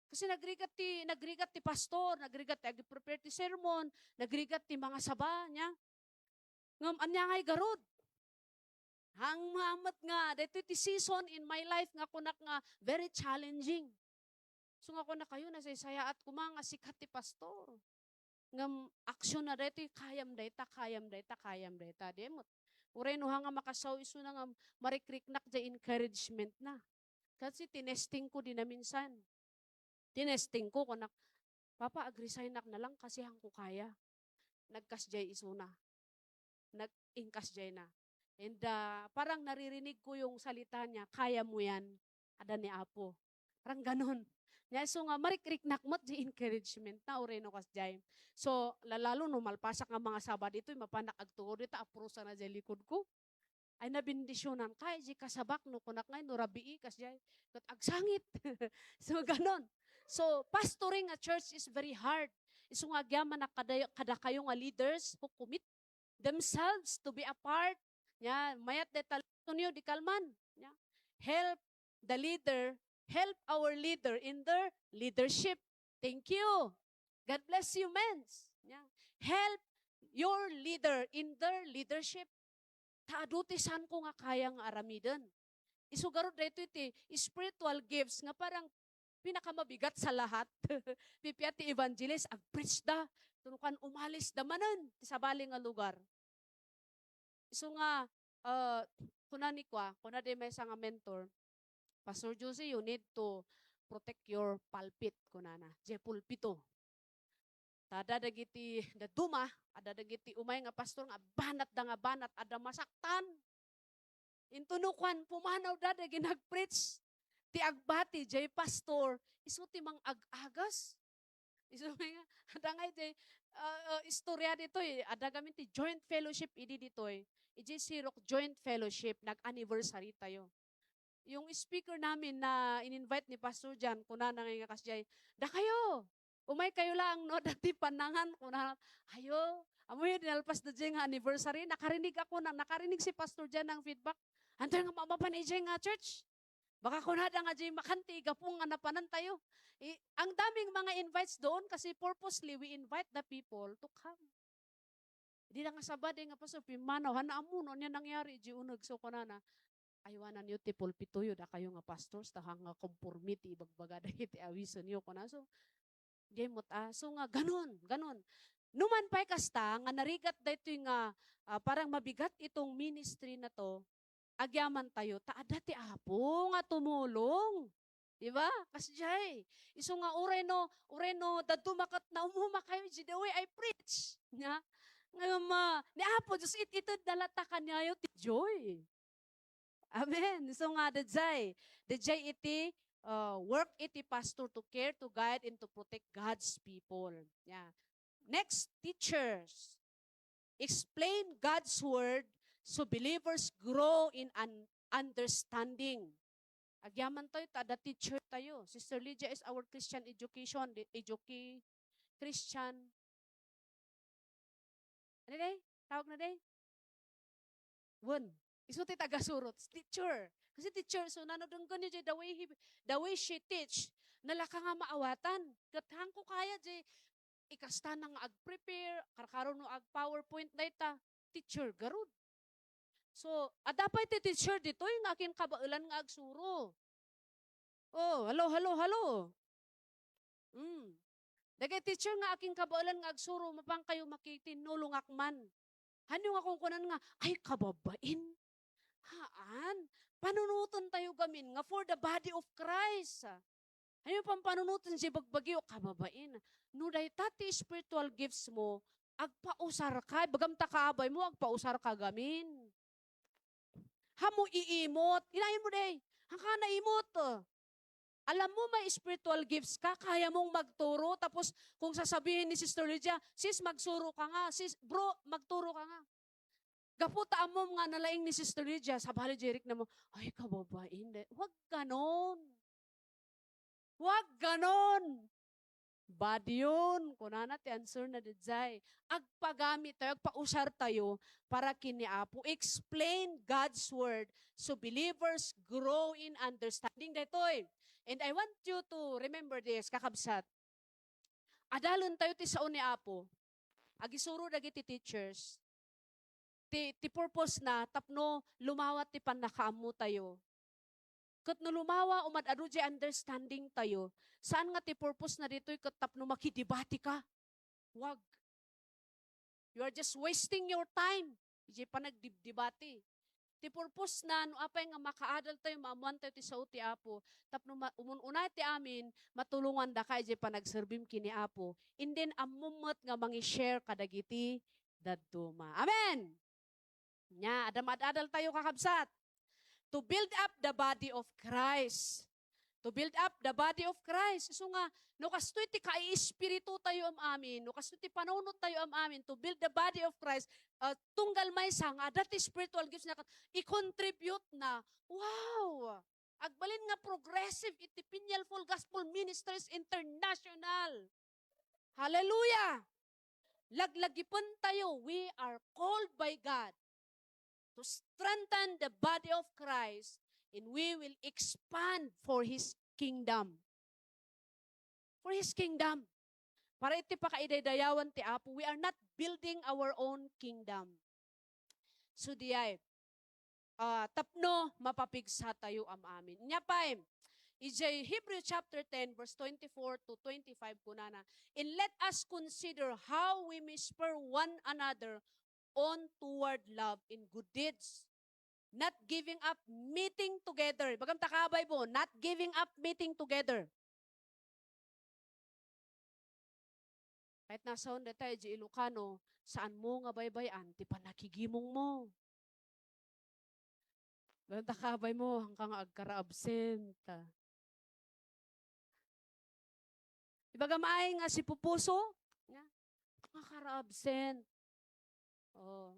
Kasi nagrigat ti, nagrigat ti pastor, nagrigat ti ag-prepare ti sermon, nagrigat ti mga saba niya. Ngem ania ngay garud? Ang maamet nga, daytoy ti season in my life nga kunak nga very challenging. So nga kunakayo, nasaysayaat koma nga sikat ti pastor. Ngem action na daytoy, kayam dayta, kayam dayta, kayam dayta. Di met. Uray no ha nga makasaw isuna nga marikriknak diay encouragement na. Kasi tinesting ko dinaminsan. Tinesting ko, kunak, "Papa, ag-resignak na lang kasi han ko kaya." Nagkasdiay isuna. Nag-, inkasdiay na. And, ah, parang naririnig ko yung salita niya, "Kaya mo yan. Ada ni Apo." Parang ganon. Nya, so nga, marikriknak met diay encouragement na, uray no kasdiay. So, lalalo no malpasak nga mga Sabado ditoy, mapanak agtuo dita, aprusa na diay likod ko. Ay, nabendisionan ka, ay, diay kasabak, no, kunak ngay, no, rabii, kasdiay. Ket agsangit. So, ganon. So, pastoring a church is very hard. Isu nga agyaman a kada, kadakayo nga leaders who commit themselves to be a part. Nya, mayat deta lesson yo, di kalman. Nya, help the leader, help our leader in their leadership. Thank you. God bless you, mens. Nya, help your leader in their leadership. Ta adu ti saanko nga kaya nga aramiden. Isu garud daytoy ti spiritual gifts nga parang pinakamabigat sa lahat. Pipia ti evangelist, ag-preach da. Tunukan, umalis da manen ti sabali nga lugar. Isu nga, ah, kuna ni kua, kuna di maysa nga mentor, "Pastor Josie, you need to protect your pulpit," kunana. Diay pulpito. Ta adda dagiti dadduma, adda dagiti umay nga pastor nga banatda nga banat, adda masaktan. Intono kuan, pumanawda dagiti nag-preach. Ti agbati, diay pastor, isu ti mang-ag-agas. Isu nga, adda nga iti, ah, ah, istorya ditoy, adda gamin ti joint fellowship idi ditoy. Idiay Sirok joint fellowship, nag-anniversary tayo. Yung speaker namin na in-invite ni Pastor John, kunana nga kasdiay, "Dakayo, umay kayo laang, no, adda ti panangan," kuna, "Ayo, ammoyo, dinalpas da diay nga anniversary, nakarinig ako na, nakarinig si Pastor John ng feedback. Antoy nga mapan idiay nga church? Baka kunada nga diay makan ti gapu nga napanan tayo." I-, ang daming mga invites doon kasi purposely we invite the people to come. Di na nga sabali nga pastor, pimmanaw, han ammo no ania nangyari idiay uneg. So, kunana, "Aywananyo ti pulpitoyo, dakayo nga pastors, ta ha nga konforme ti ibagbaga dagiti awisenyo," kuna. So, diay met a. So nga, ganon, ganon. Numan pay kasta, nga narigat daytoy nga, ah, parang mabigat itong ministry na to, agyaman tayo, ta adda ti Apo nga tumulong. Di ba? Kasdiay. Isu nga uray no, uray no, dadduma ket naumuma kayo, "Di the way I preach." Nya? Ngem, ah, ni Apo Dios, it-ited na latta kaniayo ti joy. Amen. So nga, daydiay. Daydiay iti, uh, work iti pastor to care, to guide, and to protect God's people. Yeah. Next, teachers. Explain God's word so believers grow in an understanding. Agyaman tayo, ta adda teacher tayo. Sister Lydia is our Christian education, di-, educa-, Christian. Ano day? Tawag na day? Wen. Isu ti tagasurot, teacher. Kasi teacher, so nano denggenyo diay the way he, the way she teach, nalaka nga maawatan. Ket hanko kaya diay ikastana nga ag-prepare, karkaro no ag-PowerPoint dayta, teacher garud. So, adda pay ti teacher ditoy nga akin kabaelan nga agsuro. Oh, hello, hello, hello. Mm. Dagiti teacher nga akin kabaelan nga agsuro, mapankayo makitinnulongak man. Hanyo nga kunkunan nga, "Ay, kababain." Haan, panunoten tayo gamin nga for the body of Christ. Hanyo pampanunoten ti bagbagiyo, kababain. No dayta ti spiritual gifts mo, agpausar ka. Ibagam ta kaabay mo, agpausar ka gamin. Hamo iimot. Inayon mo, day. Hangka naimot. Alam mo, may spiritual gifts ka, kaya mong magturo. Tapos, kung sasabihin ni Sister Lydia, "Sis, magsuro ka nga. Sis, bro, magturo ka nga." Gapu ta ammom nga nalaing ni Sister Lydia, sabali, Jeric na mo, "Ay, kababain, de." Huwag ganon. Huwag ganon. Bad yun. Kunana ti answer na dijay. Agpagami tayo, agpausar tayo para ken ni Apo. Explain God's word so believers grow in understanding. Daytoy. And I want you to remember this, kakabsat. Adalen tayo ti sao ni Apo. Agisuro dagiti teachers. Ti, ti purpose na tapno lumawat ti pannakaammo tayo. Ket no lumawa, umad-adu diay understanding tayo, saan nga ti purpose na ditoy ket tapno makidebate ka? Wag. You are just wasting your time idiay panagdibdibati. Ti purpose na, no apay nga makaadal tayo, maammoan tayo ti sao ti Apo, tapno ma-, umun-una ti amin, matulongandaka idiay panagserbim ken ni Apo. And then, ammom met nga mangi-share kadagiti dadduma. Amen! Nya, adda maad-adal tayo, kakabsat. To build up the body of Christ. To build up the body of Christ. Isu nga, no kastoy ti kaiespiritu tayo am-amin, no kastoy ti panunot tayo am-amin, to build the body of Christ, uh, tunggal maysa nga adda ti spiritual gifts na kat-, i-contribute na. Wow! Agbalin nga progressive iti Peniel Full Gospel Ministries International. Hallelujah! Laglagipen tayo, we are called by God to strengthen the body of Christ, and we will expand for His kingdom. For His kingdom. Para iti pakaidaydayawan ti Apo, we are not building our own kingdom. So, diay, ah, tapno mapapigsa tayo am-amin. Nya pay, idiay Hebrew chapter ten, verse twenty-four to twenty-five, kunana, "And let us consider how we may spur one another on toward love and good deeds, not giving up meeting together." Ibagam ta kabay mo, "Not giving up meeting together." Kahit nasaon dayta idiay Ilocano, saan mo nga baybay-an ti pannakigimong mo. Basta kabay mo, hangka nga agkara-absent. Ibagam ay nga si Pupuso, nga, nga kara-absent. Oh.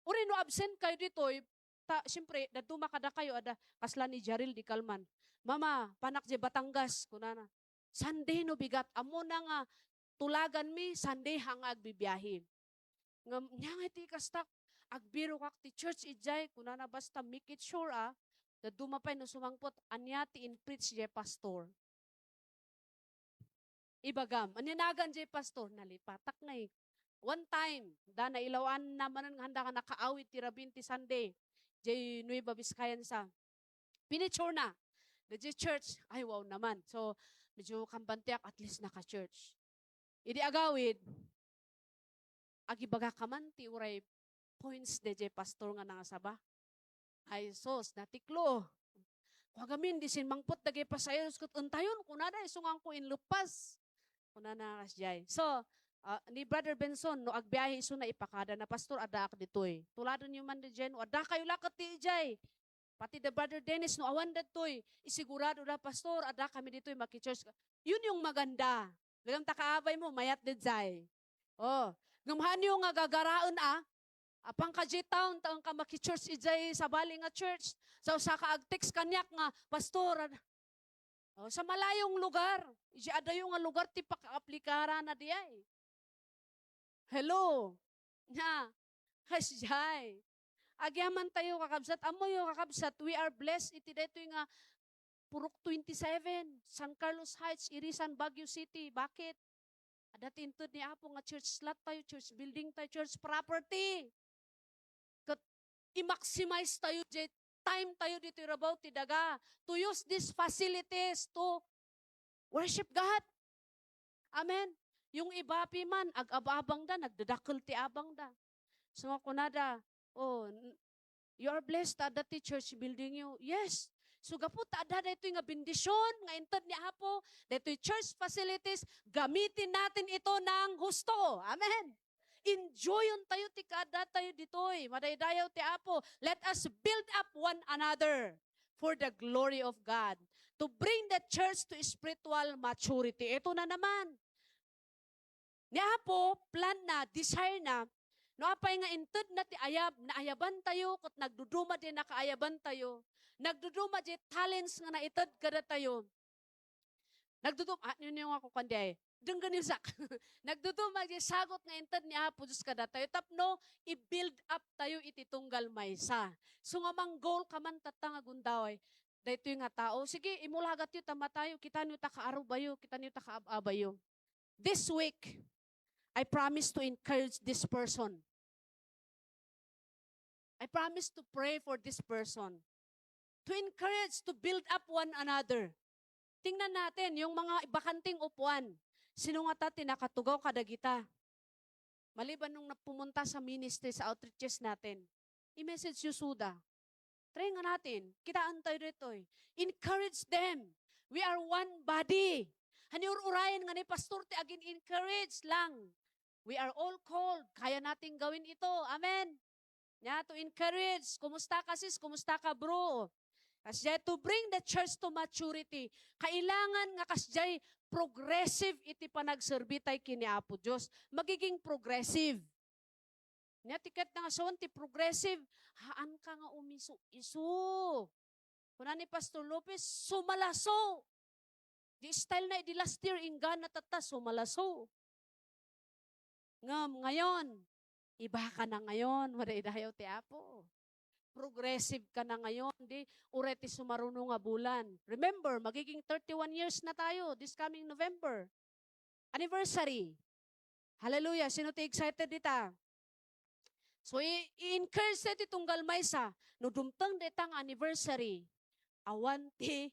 Uray no absent kayo ditoy, ta, siyempre, dadduma kadakayo, adda, kasla ni Jaril di kalman. "Mama, panak diay Batangas," kunana. "Sunday no bigat, ammona nga tulaganmi, Sunday ha nga agbibiahe." Ngem, nia nga iti kastak, agbirokak ti church idiay, kunana, "Basta make it sure, ah, dadduma pay no sumangpet, ania ti in-preach diay pastor?" Ibagam, ania nagan diay pastor? Nalipatak ngay. One time, da nailawan na manen nga handa nga nakaawid ti rabii ti Sunday, diay Nueva Vizcayan sa. Pinicture na. Diay church, ay wow naman. So, medyo kambantiak, at least naka-church. Idi agawid, agibaga ka man ti uray points daydiay pastor nga nangasaba. Ay, sus, natiklo. Kua gamin, di simmangpet dagiti pasaheros ket entayon, kunada, isu nga ko inleppas. Kunana kasdiay. So, ah, ni Brother Benson, no agbiahe isuna, ipakada na, "Pastor, addaak ditoy." Tuladenyo man daydiay, no adda kayo la ket ti idiay. Pati da Brother Dennis, no awan daytoy, isigurado da, "Pastor, adda kami ditoy, maki-church ka." Yun yung maganda. Lagang ta kaabay mo, mayat daydiay. Oh, ngem hanyo nga gagaraen, ah. Apan ka diay town, ta ka maki-church idiay sabali nga church. Sa usa ka ag-text kaniak nga, "Pastor, ad-," oh, sa malayong lugar. Idiay adayo nga lugar ti pakaaplikara na diay. Hello. Na, kasdiay. Agyaman tayo, kakabsat. Ammoyo, kakabsat, we are blessed iti daytoy nga Purok twenty-seven, San Carlos Heights, Irisan, Baguio City. Bakit? Adda ti inted ni Apo nga church lot tayo, church building tayo, church property. Ket i-maximize tayo diay time tayo ditoy rabaw ti daga, to use these facilities to Worship God. Amen. Yung iba pi man, ag-ababangda, nagdadakkel ti abangda. So, nga kunada, "Oh, n-, you are blessed, adda ti church building you." Yes. So, gapu ta adda daytoy nga bendisyon nga inted ni Apo, daytoy church facilities, gamitin natin ito ng husto. Amen. Enjoyon tayo ti kaadda tayo ditoy. Madaydayaw ti Apo. Let us build up one another for the glory of God, to bring the church to spiritual maturity. Ito na naman. Ni Apo, plan na, desire na, no apay nga inted na ti ayab, naayaban tayo, ket nagduduma di nakaayaban tayo, nagduduma di talents nga naited kada tayo, nagdudum-, ah, yun yung ako, kundi ay, denggen yung sak. Nagduduma di sagot nga inted ni Apo Diyos kada tayo, tapno i-build up tayo iti tunggal maysa. So nga mang-goal ka man tatta nga gundaway, daytoy nga tao, sige, imulagat yu ta matayo, kita niyo ta kaarubayo, kita niyo ta kaababayo. This week, I promise to encourage this person. I promise to pray for this person. To encourage, to build up one another. Tingnan natin, yung mga bakanting upuan. Sino nga ta ti nakatugaw kadagita? Maliban nung napumunta sa ministry, sa outreaches natin, i-message yu suda. Try nga natin. Kitaan tayo ditoy. Encourage them. We are one body. Hani ur-urayan nga ni pastor ti agin-encourage lang. We are all called. Kaya nating gawin ito. Amen. Nya, to encourage. Kumusta ka, sis? Kumusta ka, bro? Kasdiay, to bring the church to maturity. Kailangan nga kasdiay progressive iti panagserbi tay ken ni Apo Dios. Magiging progressive. Nya, ti ket nga suon ti progressive, haan ka nga umisu-isu. Kuna ni Pastor Lopez, sumalaso. Di style na idi last year, inggana tatta, sumalaso. Ngem ngayon, iba ka na ngayon, madaydayaw ti Apo. Progressive ka na ngayon, di uray ti sumaruno nga bulan. Remember, magiging thirty-one years na tayo this coming November. Anniversary. Hallelujah. Sino ti excited dita? So, i-, i-encourage tayo ti tunggal maysa. No dumteng dayta nga anniversary, awan ti,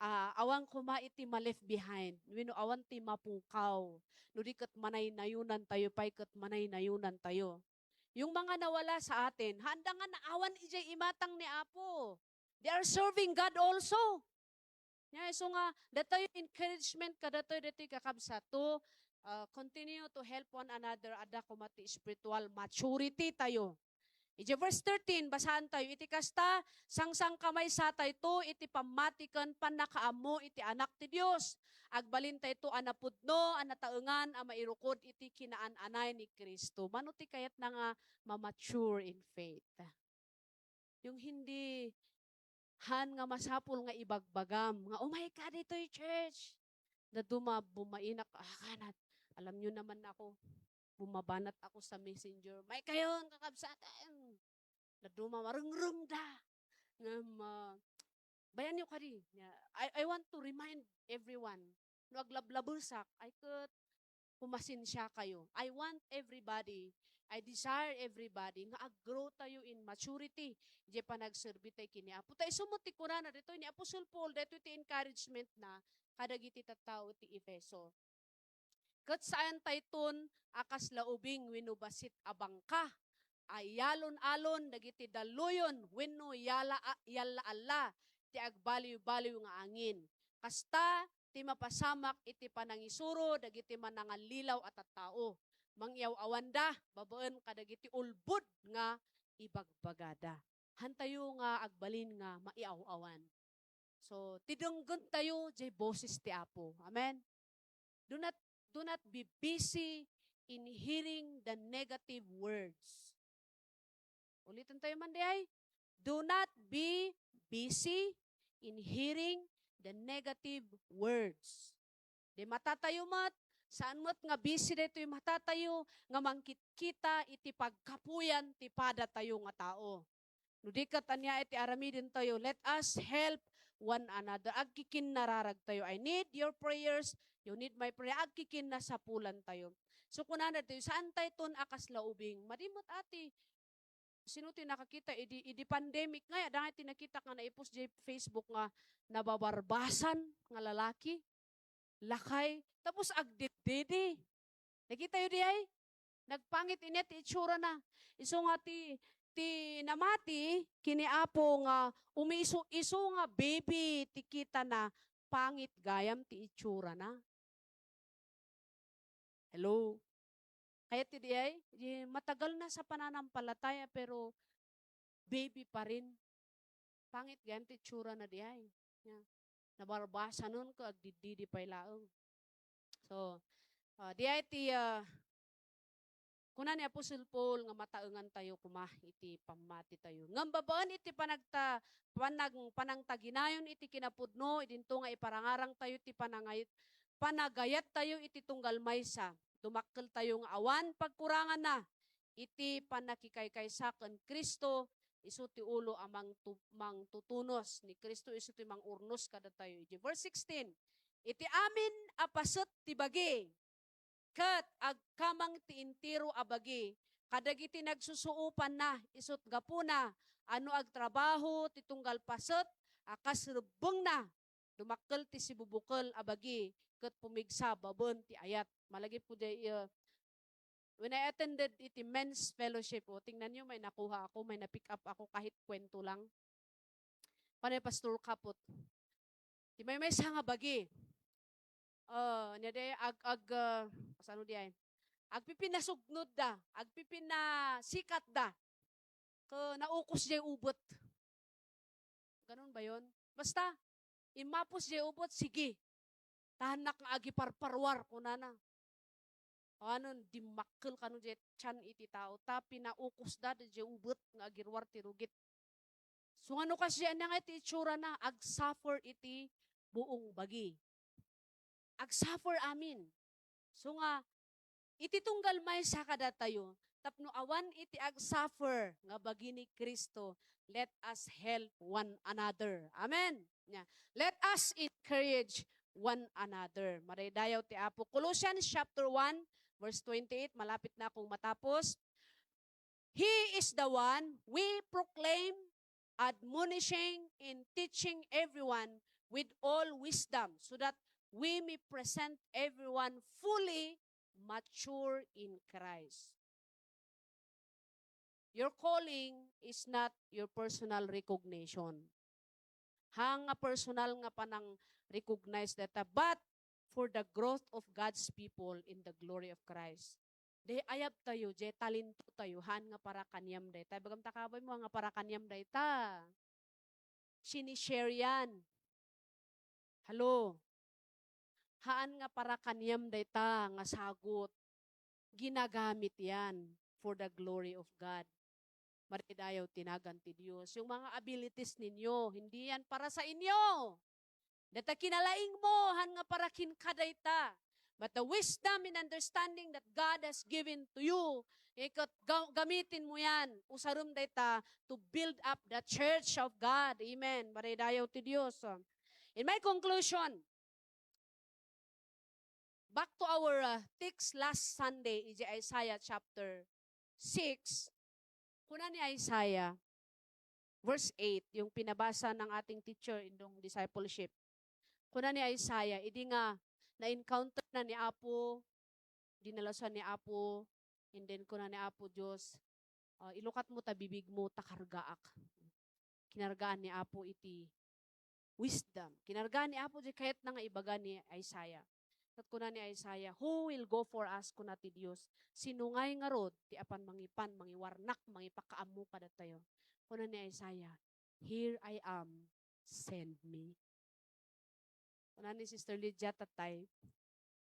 ah, awan koma iti ma-left behind. Wenno awan ti mapukaw. No di ket manaynayonan tayo pay ket manaynayonan tayo. Yung mga nawala sa atin, handa nga naawan idiay imatang ni Apo. They are serving God also. Nya, isu nga, datoy encouragement kadatoy datoy kakabsat to, ah, continue to help one another, adda koma ti spiritual maturity tayo. Iti verse thirteen, basaan tayo, iti kasta, sangsangkamaysa tayo to iti pammati ken pannakaammo iti Anak ti Dios. Agbalin tayo to a napudno, a nataengan, a mairukod iti kinaan-anay ni Cristo. Mano ti kayatna nga ma-mature in faith? Yung hindi han nga masapul nga ibagbagam nga, "Umay ka ditoy church." Daduma, bumainak, ah, kanat. Alam nyo naman ako, bumabanat ako sa messenger. "May kayon, kakabsatan." Daduma, marengreng da. Nga, ma-, bayan nyo kadi. Nga, I, I want to remind everyone, no aglablabesak, ay ket, pumasensia kayo. I want everybody, I desire everybody nga ag-grow tayo in maturity, iti panagserbi tayo ken ni Apo. Ta isu met ti kunana ditoy ni Apostle Paul, daytoy ti encouragement na kadagiti tattao ti Efeso. Ket saan tayton a kasla ubing wenno bassit a bangka, a iyalon-alon dagiti dalluyon wenno yala-, yalla-alla ti agbaliw-baliw nga angin. Kasta ti mapasamak iti panangisuro dagiti manangallilaw a tattao. Mangiyaw-awanda babaen kadagiti ulbod nga ibagbagada. Hantayo nga agbalin nga maiaw-awan. So, ti denggen tayo, jay boses ti Apo. Amen? Do not, do not be busy in hearing the negative words. Ulitin tayo man di ay, do not be busy in hearing the negative words. Di matatayo met, saan met nga busy daytoy matatayo nga mangkitkita iti pagkapuyan ti pada tayo nga tao. No di ket ania iti aramiden tayo, let us help one another. Agkikinnararag tayo. I need your prayers, you need my prayer. Agkikinnasapulan tayo. So, kunana tayo, saan tayton a kasla ubing? Madi met ati, sino ti nakakita idi, idi pandemic nga, adda nga ti nakita nga naipost jay Facebook nga nababarbasan nga lalaki? lakay, tapos agdiddidi. Nakitayo diay? Nagpangit ine ti itsurana. Isu nga ti, ti namati kini Apo nga umiisu-isu nga baby ti kitana, pangit gayam ti itsurana. Hello? Kayat ti diay? Di, matagal na sa pananampalataya, pero baby pa rin. Pangit gayam ti itsurana diay. Ya. Nabarbasanon ko, agdiddidi pay laeng. So, ah, diay ti, ah, kuna ni Apostle Paul nga mataengan tayo koma iti pammati tayo. Ngem babaen iti panagta-, panag-, panangtaginayon iti kinapudno, idinto nga iparangarang tayo ti panangay-, panagayat tayo iti tunggal maysa. Dumakkel tayo nga awan pagkuranganna iti pannakikaykaysa ken Cristo, isu ti ulo a mangtu-, mangtutunos. Ni Cristo isu ti mangurnos kadatayo. Iti verse sixteen, "Iti amin a paset ti bagi, ket agkamang ti entero a bagi kadagiti nagsusuopanna, isut' gapuna a no agtrabaho ti tunggal paset a kas rebbengna, dumakkel ti sibubukel a bagi ket pumigsa babaen ti ayat." Malagipko diay, uh, when I attended iti men's fellowship, o, tingnan niyo, may nakuha ako, may na-pick up ako, kahit kwento lang. Panay Pastor Kapot. Ti maymaysa nga bagi. Ah, nia diay ag-, ag-, ah, kasano diay? Agpipinasugnod da, agpipinasikat da. Ket naukos diay ubet. Ganun ba yun? Basta, immapos diay ubet, sige. Tahannak nga agiparparuar, kunana. Awanen, dimmakkel kano diay tian iti tao, ta pinaukos da diay ubet nga agiruar ti rugit. So, nga no kasdiay, ania nga iti itsurana? Agsuffer iti buong bagi. Agsuffer amin. So nga, iti tunggal maysa kadatayo, tapno awan iti agsuffer nga bagi ni Cristo, let us help one another. Amen. Nia, let us encourage one another. Madaydayaw ti Apo. Colossians chapter one, verse twenty-eight, malapit na akong matapos. He is the one we proclaim, admonishing and teaching everyone with all wisdom, so that we may present everyone fully mature in Christ. Your calling is not your personal recognition. Haan nga personal nga panang-recognize dayta, but for the growth of God's people in the glory of Christ. Diay ayabtayo, diay talentotayo, haan nga para kaniam dayta. Ibagam ta, kabay mo, nga para kaniam dayta. Sinishare yan. Hello? Haan nga para kaniam dayta nga sagut. Ginagamit yan for the glory of God. Madaydayaw ti nagan ti Dios. Yung mga abilities ninyo, hindi yan para sa inyo. Dayta kinalaing mo, haan nga para kenka dayta. But the wisdom and understanding that God has given to you, ikat ga-, gamitin mo yan. Usarem dayta to build up the church of God. Amen. Madaydayaw ti Dios. In my conclusion, back to our, uh, text last Sunday, iti Isaiah chapter six, kuna ni Isaiah, verse eight, yung pinabasa ng ating teacher in the discipleship. Kuna ni Isaiah, idi nga na-encounter na ni Apo, dinalusan ni Apo, and then kuna ni Apo Dios, ah, "Ilukat mo ta bibig mo, ta kargaak." Kinargaan ni Apo iti wisdom. Kinargaan ni Apo diay kayatna nga ibaga ni Isaiah. Ket kuna ni Isaiah, "Who will go for us?" kuna ti Dios. "Sino ngay ngarud ti apan mangipan, mangiwarnak, mangipakaammo kadatayo?" Kuna ni Isaiah, "Here I am, send me." Kuna ni Sister Lydia, tatay,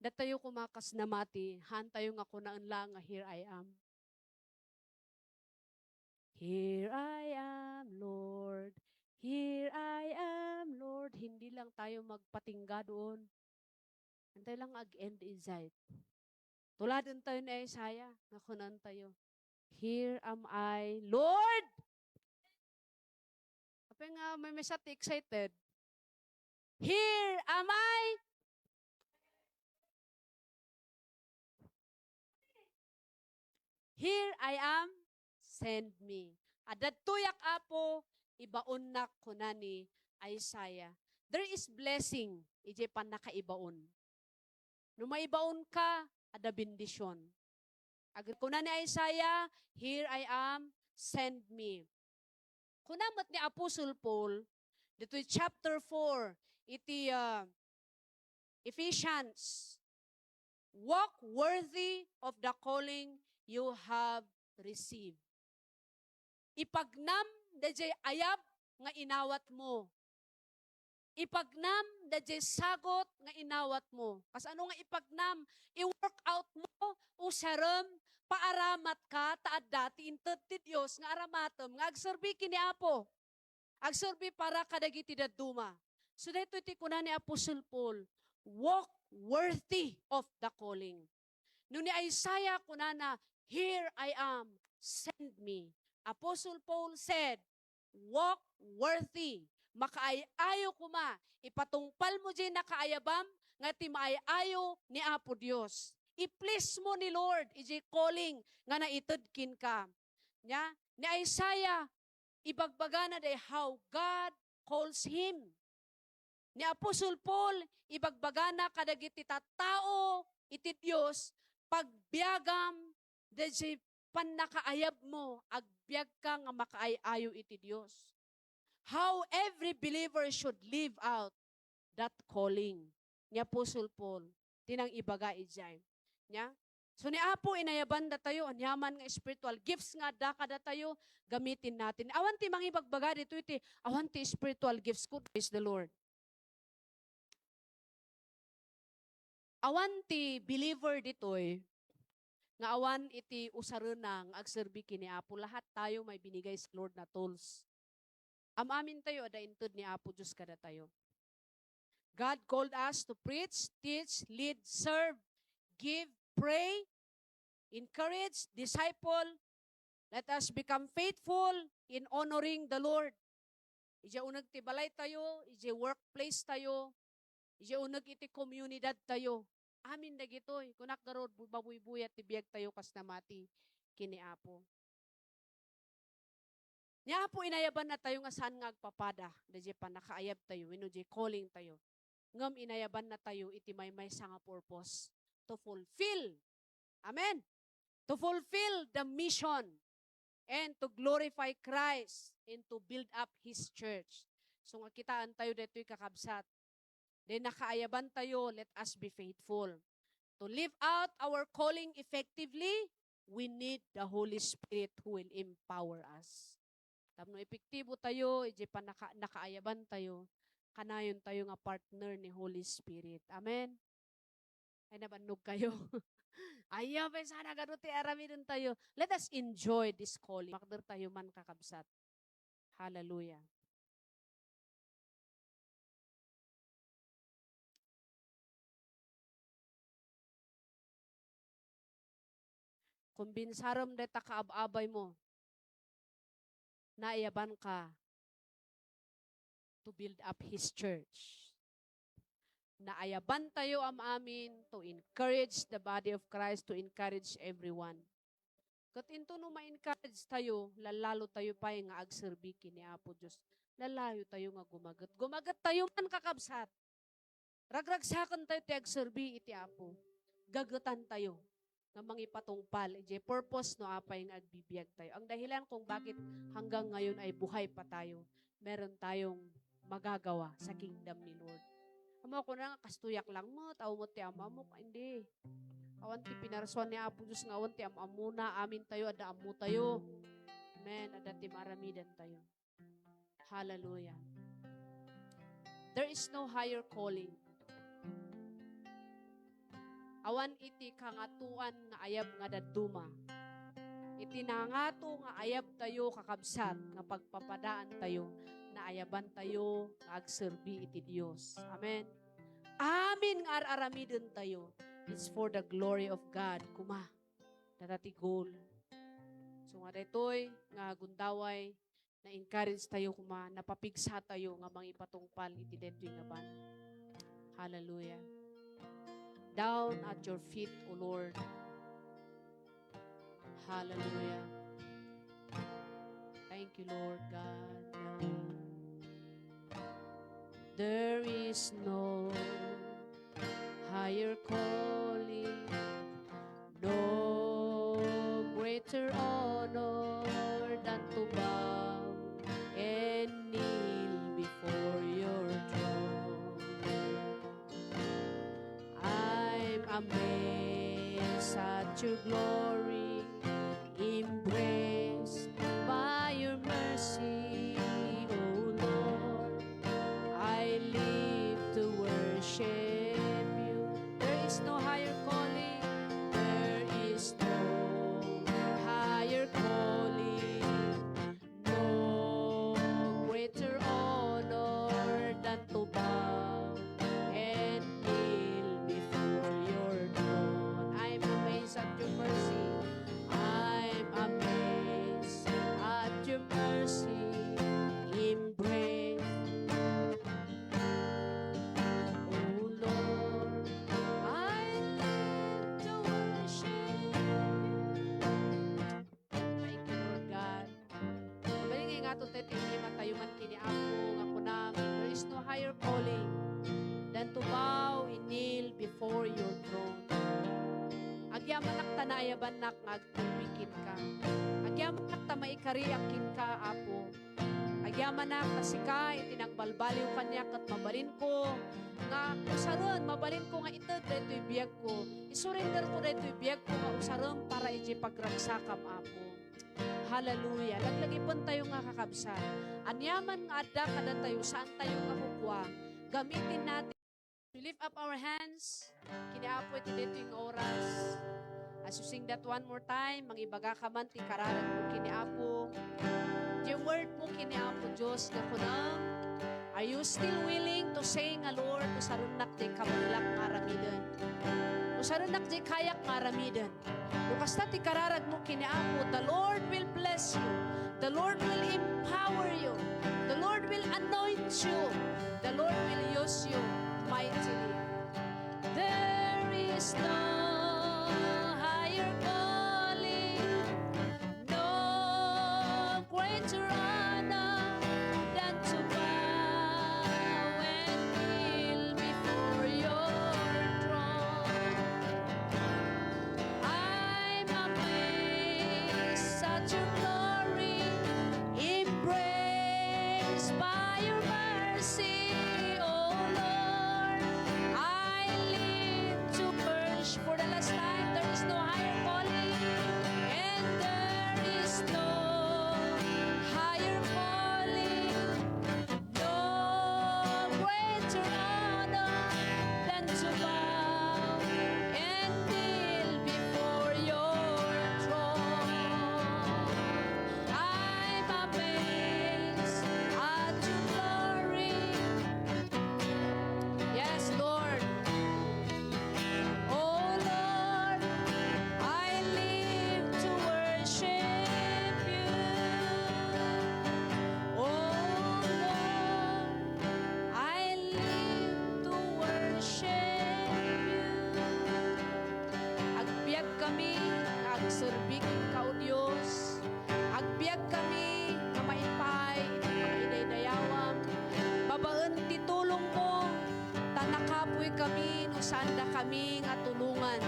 datayo koma kas namati, haantayo nga kunaen laeng nga, "Here I am." "Here I am, Lord. Here I am, Lord." Hindi lang tayo magpatingga doon. Antay lang ag-end insight. Tuladen tayo ni Isaiah, nga kunan tayo, "Here am I, Lord." Apay nga maymaysa ti excited. "Here am I. Here I am, send me." Adda ditoyak, Apo, ibaonnak, kuna ni Isaiah. There is blessing idiay pannakaibaon. No maibaon ka, adda bendision. Ag-, kuna ni Isaiah, "Here I am, send me." Kuna met ni Apostle Paul, ditoy chapter four, iti, ah, Ephesians, "Walk worthy of the calling you have received." Ipagnam dayjay ayab nga inawat mo. Ipagnam dayjay sagut nga inawat mo. Kas ano nga ipagnam? I-work out mo, usarem, paaramat ka, ta adda ti inted ti Dios nga aramatem nga agserbi ken ni Apo. Agserbi para kadagiti dadduma. So, daytoy ti kuna ni Apostle Paul, "Walk worthy of the calling." No ni Isaiah, kunana, "Here I am, send me." Apostle Paul said, "Walk worthy." Makaay-ayo koma, ipatungpal mo diay nakaayabam nga ti maay-ayo ni Apo Dios. I-please mo ni Lord, idiay calling nga naited kenka. Nia, ni Isaiah, ibagbagana day how God calls him. Ni Apostle Paul, ibagbagana kadagiti tattao iti Dios, "Pagbiagam dayjay pannakaayabmo, agbiagka nga makaay-ayo iti Dios." How every believer should live out that calling. Ni Apostle Paul, ti nangibaga idiay. Nia? So, ni Apo, inayaban datayo, aniaman nga spiritual gifts nga adda kadatayo, gamitin natin. Awan ti mangibagbaga ditoy ti, awan ti spiritual gifts ko, praise the Lord. Awan ti believer ditoy, nga awan iti usarena nga agserbi ken ni Apo. Lahat tayo may binigay sa Lord na tools. Am-amin tayo, adda inted ni Apo Dios kadatayo. God called us to preach, teach, lead, serve, give, pray, encourage, disciple. Let us become faithful in honoring the Lord. Idiay uneg ti balay tayo, idiay workplace tayo, idiay uneg iti komunidad tayo. Amin dagitoy, kunak garud, bu-, mabuybuyat ti biag tayo kas namati ken ni Apo. Ni Apo, inayabanna tayo nga saan nga agpapada, dayjay pannakaayab tayo, wenno diay calling tayo. Ngem inayabanna tayo iti maymaysa nga purpose, to fulfill. Amen. To fulfill the mission and to glorify Christ and to build up His church. So, nga kitaan tayo daytoy, kakabsat. Then, nakaayaban tayo, let us be faithful. To live out our calling effectively, we need the Holy Spirit who will empower us. Tapno epektibo tayo, idiay pannaka-, nakaayaban tayo, kanayon tayo nga partner ni Holy Spirit. Amen? Ay, nabannog kayo. Ayaw, pay sana gadu ti aramiden tayo. Let us enjoy this calling. Makder tayo man, kakabsat. Hallelujah. Kumbinsarem dayta kaab-abay mo. Naayaban ka to build up His church. Naayaban tayo am-amin to encourage the body of Christ, to encourage everyone. Ket into no ma-encourage tayo, lallalo tayo pay nga agserbi ken ni Apo Dios. Lallalo tayo nga gumaget. Gumaget tayo man, kakabsat. Ragragsaken tayo ti agserbi iti Apo. Gagetan tayo nga mangipatungpal idiay purpose no apay nga agbibiag tayo. Ang dahilan kung bakit hanggang ngayon ay buhay pa tayo, meron tayong magagawa sa kingdom ni Lord. Ammo, kuna nga, "Kastoyak lang met, awan met ti am-amok." Hindi. Awan ti pinarsuan ni Apo Dios nga awan ti am-ammona. Amin tayo, adda ammo tayo. Amen. Adda ti maaramidan tayo. Hallelujah. There is no higher calling. Awan iti kangatoan nga ayab nga dadduma. Iti nangato nga ayab tayo, kakabsat, nga pagpapadaan tayo, naayaban tayo nga agserbi iti Dios. Amen. Amin nga ar-aramiden tayo, it's for the glory of God. Kuma, data ti goal. So nga daytoy nga gundaway, na-encourage tayo kuma, napapigsa tayo nga mangipatungpal iti daytoy nga banag. Hallelujah. Down at your feet, O Lord. Hallelujah. Thank you, Lord God. There is no higher call. greater honor than to bow and kneel before your throne. I'm amazed at your glory, embraced by your mercy, O Lord. I live to worship you. There is no higher calling. There is no higher calling. No greater honor than to bow and kneel before your throne. I'm amazed at your mercy. I'm amazed at your mercy. Embrace, O Lord, I live to worship. Thank you, Lord God. Mabalin nga ingaton tayo ti immatayo man ken ni Apo nga kunam, there is no higher calling than to bow and kneel before your throne. Agyamanak ta naayabannak nga agturbi kenka. Agyamanak ta maikariak kenka, Apo. Agyamanak ta sika iti nangbalbaliw kaniak ket mabalinko nga usaren, mabalinko nga ited daytoy biagko. Isurrender ko daytoy biagko nga usarem para iti pagragsakam, Apo. Hallelujah. Laglagipentayo nga kakabsat. Aniaman nga adda kadatayo, saantayo nga kukua. Gamitin natin. We lift up our hands. Kini Apo iti daytoy nga oras. As you sing that one more time, mangibagaka man ti kararagmo kini Apo. Ti word mo kini Apo Dios nga kunam, are you still willing to say nga, "Lord, usarennak ti kabaelak nga aramiden. Usarennak ti kayak nga aramiden." No kasta ti kararagmo kini Apo, the Lord will bless you. The Lord will empower you. The Lord will anoint you. The Lord will use you mightily. There is no higher calling, no greater honor than to bow and kneel before your throne. I'm amazed at your glory, embraced by your mercy, O Lord. I live to worship. For the last time, there is no higher calling, and there is no higher calling, no greater honor than to bow and kneel before your throne. I'm amazed at your glory. Yes, Lord. Oh Lord, I live to worship you. Oh Lord, I live to worship you. Agbiag kami nga agserbi kenka, O Dios. Agbiag kami nga maipay iti pangidaydayawan babaen ti tulongmo, ta nakapuy kami no saanda kami nga tulongan.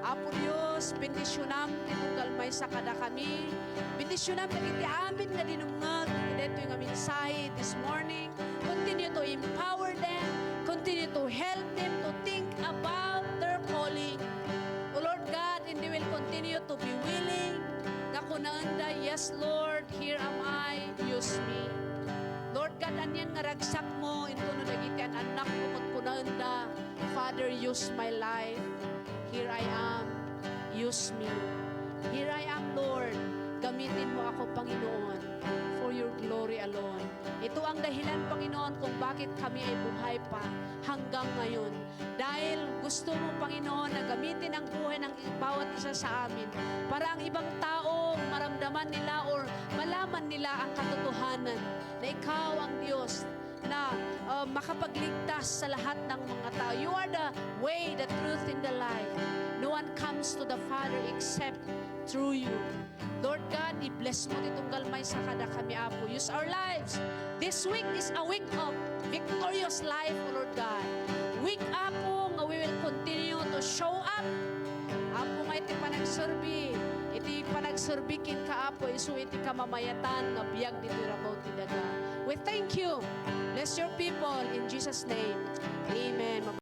Apo Dios, bendisionam ti tunggal maysa kadakami. Bendisionam dagiti amin nga dinumngeg iti daytoy nga mensahe this morning. Continue to empower them. Continue to help them to think about their calling. O Lord God, and they will continue to be willing nga kunaenda, "Yes, Lord, here am I, use me." Lord God, anian nga ragsakmo intono dagiti an-annakmo ket kunaenda, "Father, use my life. Here I am. Use me. Here I am, Lord. Gamitin mo ako, Panginoon, for your glory alone." Ito ang dahilan, Panginoon, kung bakit kami ay buhay pa hanggang ngayon. Dahil gusto mo, Panginoon, na gamitin ang buhay ng bawat isa sa amin para ang ibang tao maramdaman nila or malaman nila ang katotohanan na ikaw ang Diyos na, uh, makapagligtas sa lahat ng mga tao. You are the way, the truth, and the life. No one comes to the Father except through you. Lord God, i-bless mo ti tunggal maysa kadakami, Apo. Use our lives. This week is a week of victorious life, O Lord God. Week, Apo, nga we will continue to show up. Apo, nga iti panagserbi, iti panag- serbi kenka, Apo, isu iti kamamayatan nga biag ditoy rabaw ti daga. We thank you. Bless your people in Jesus' name. Amen.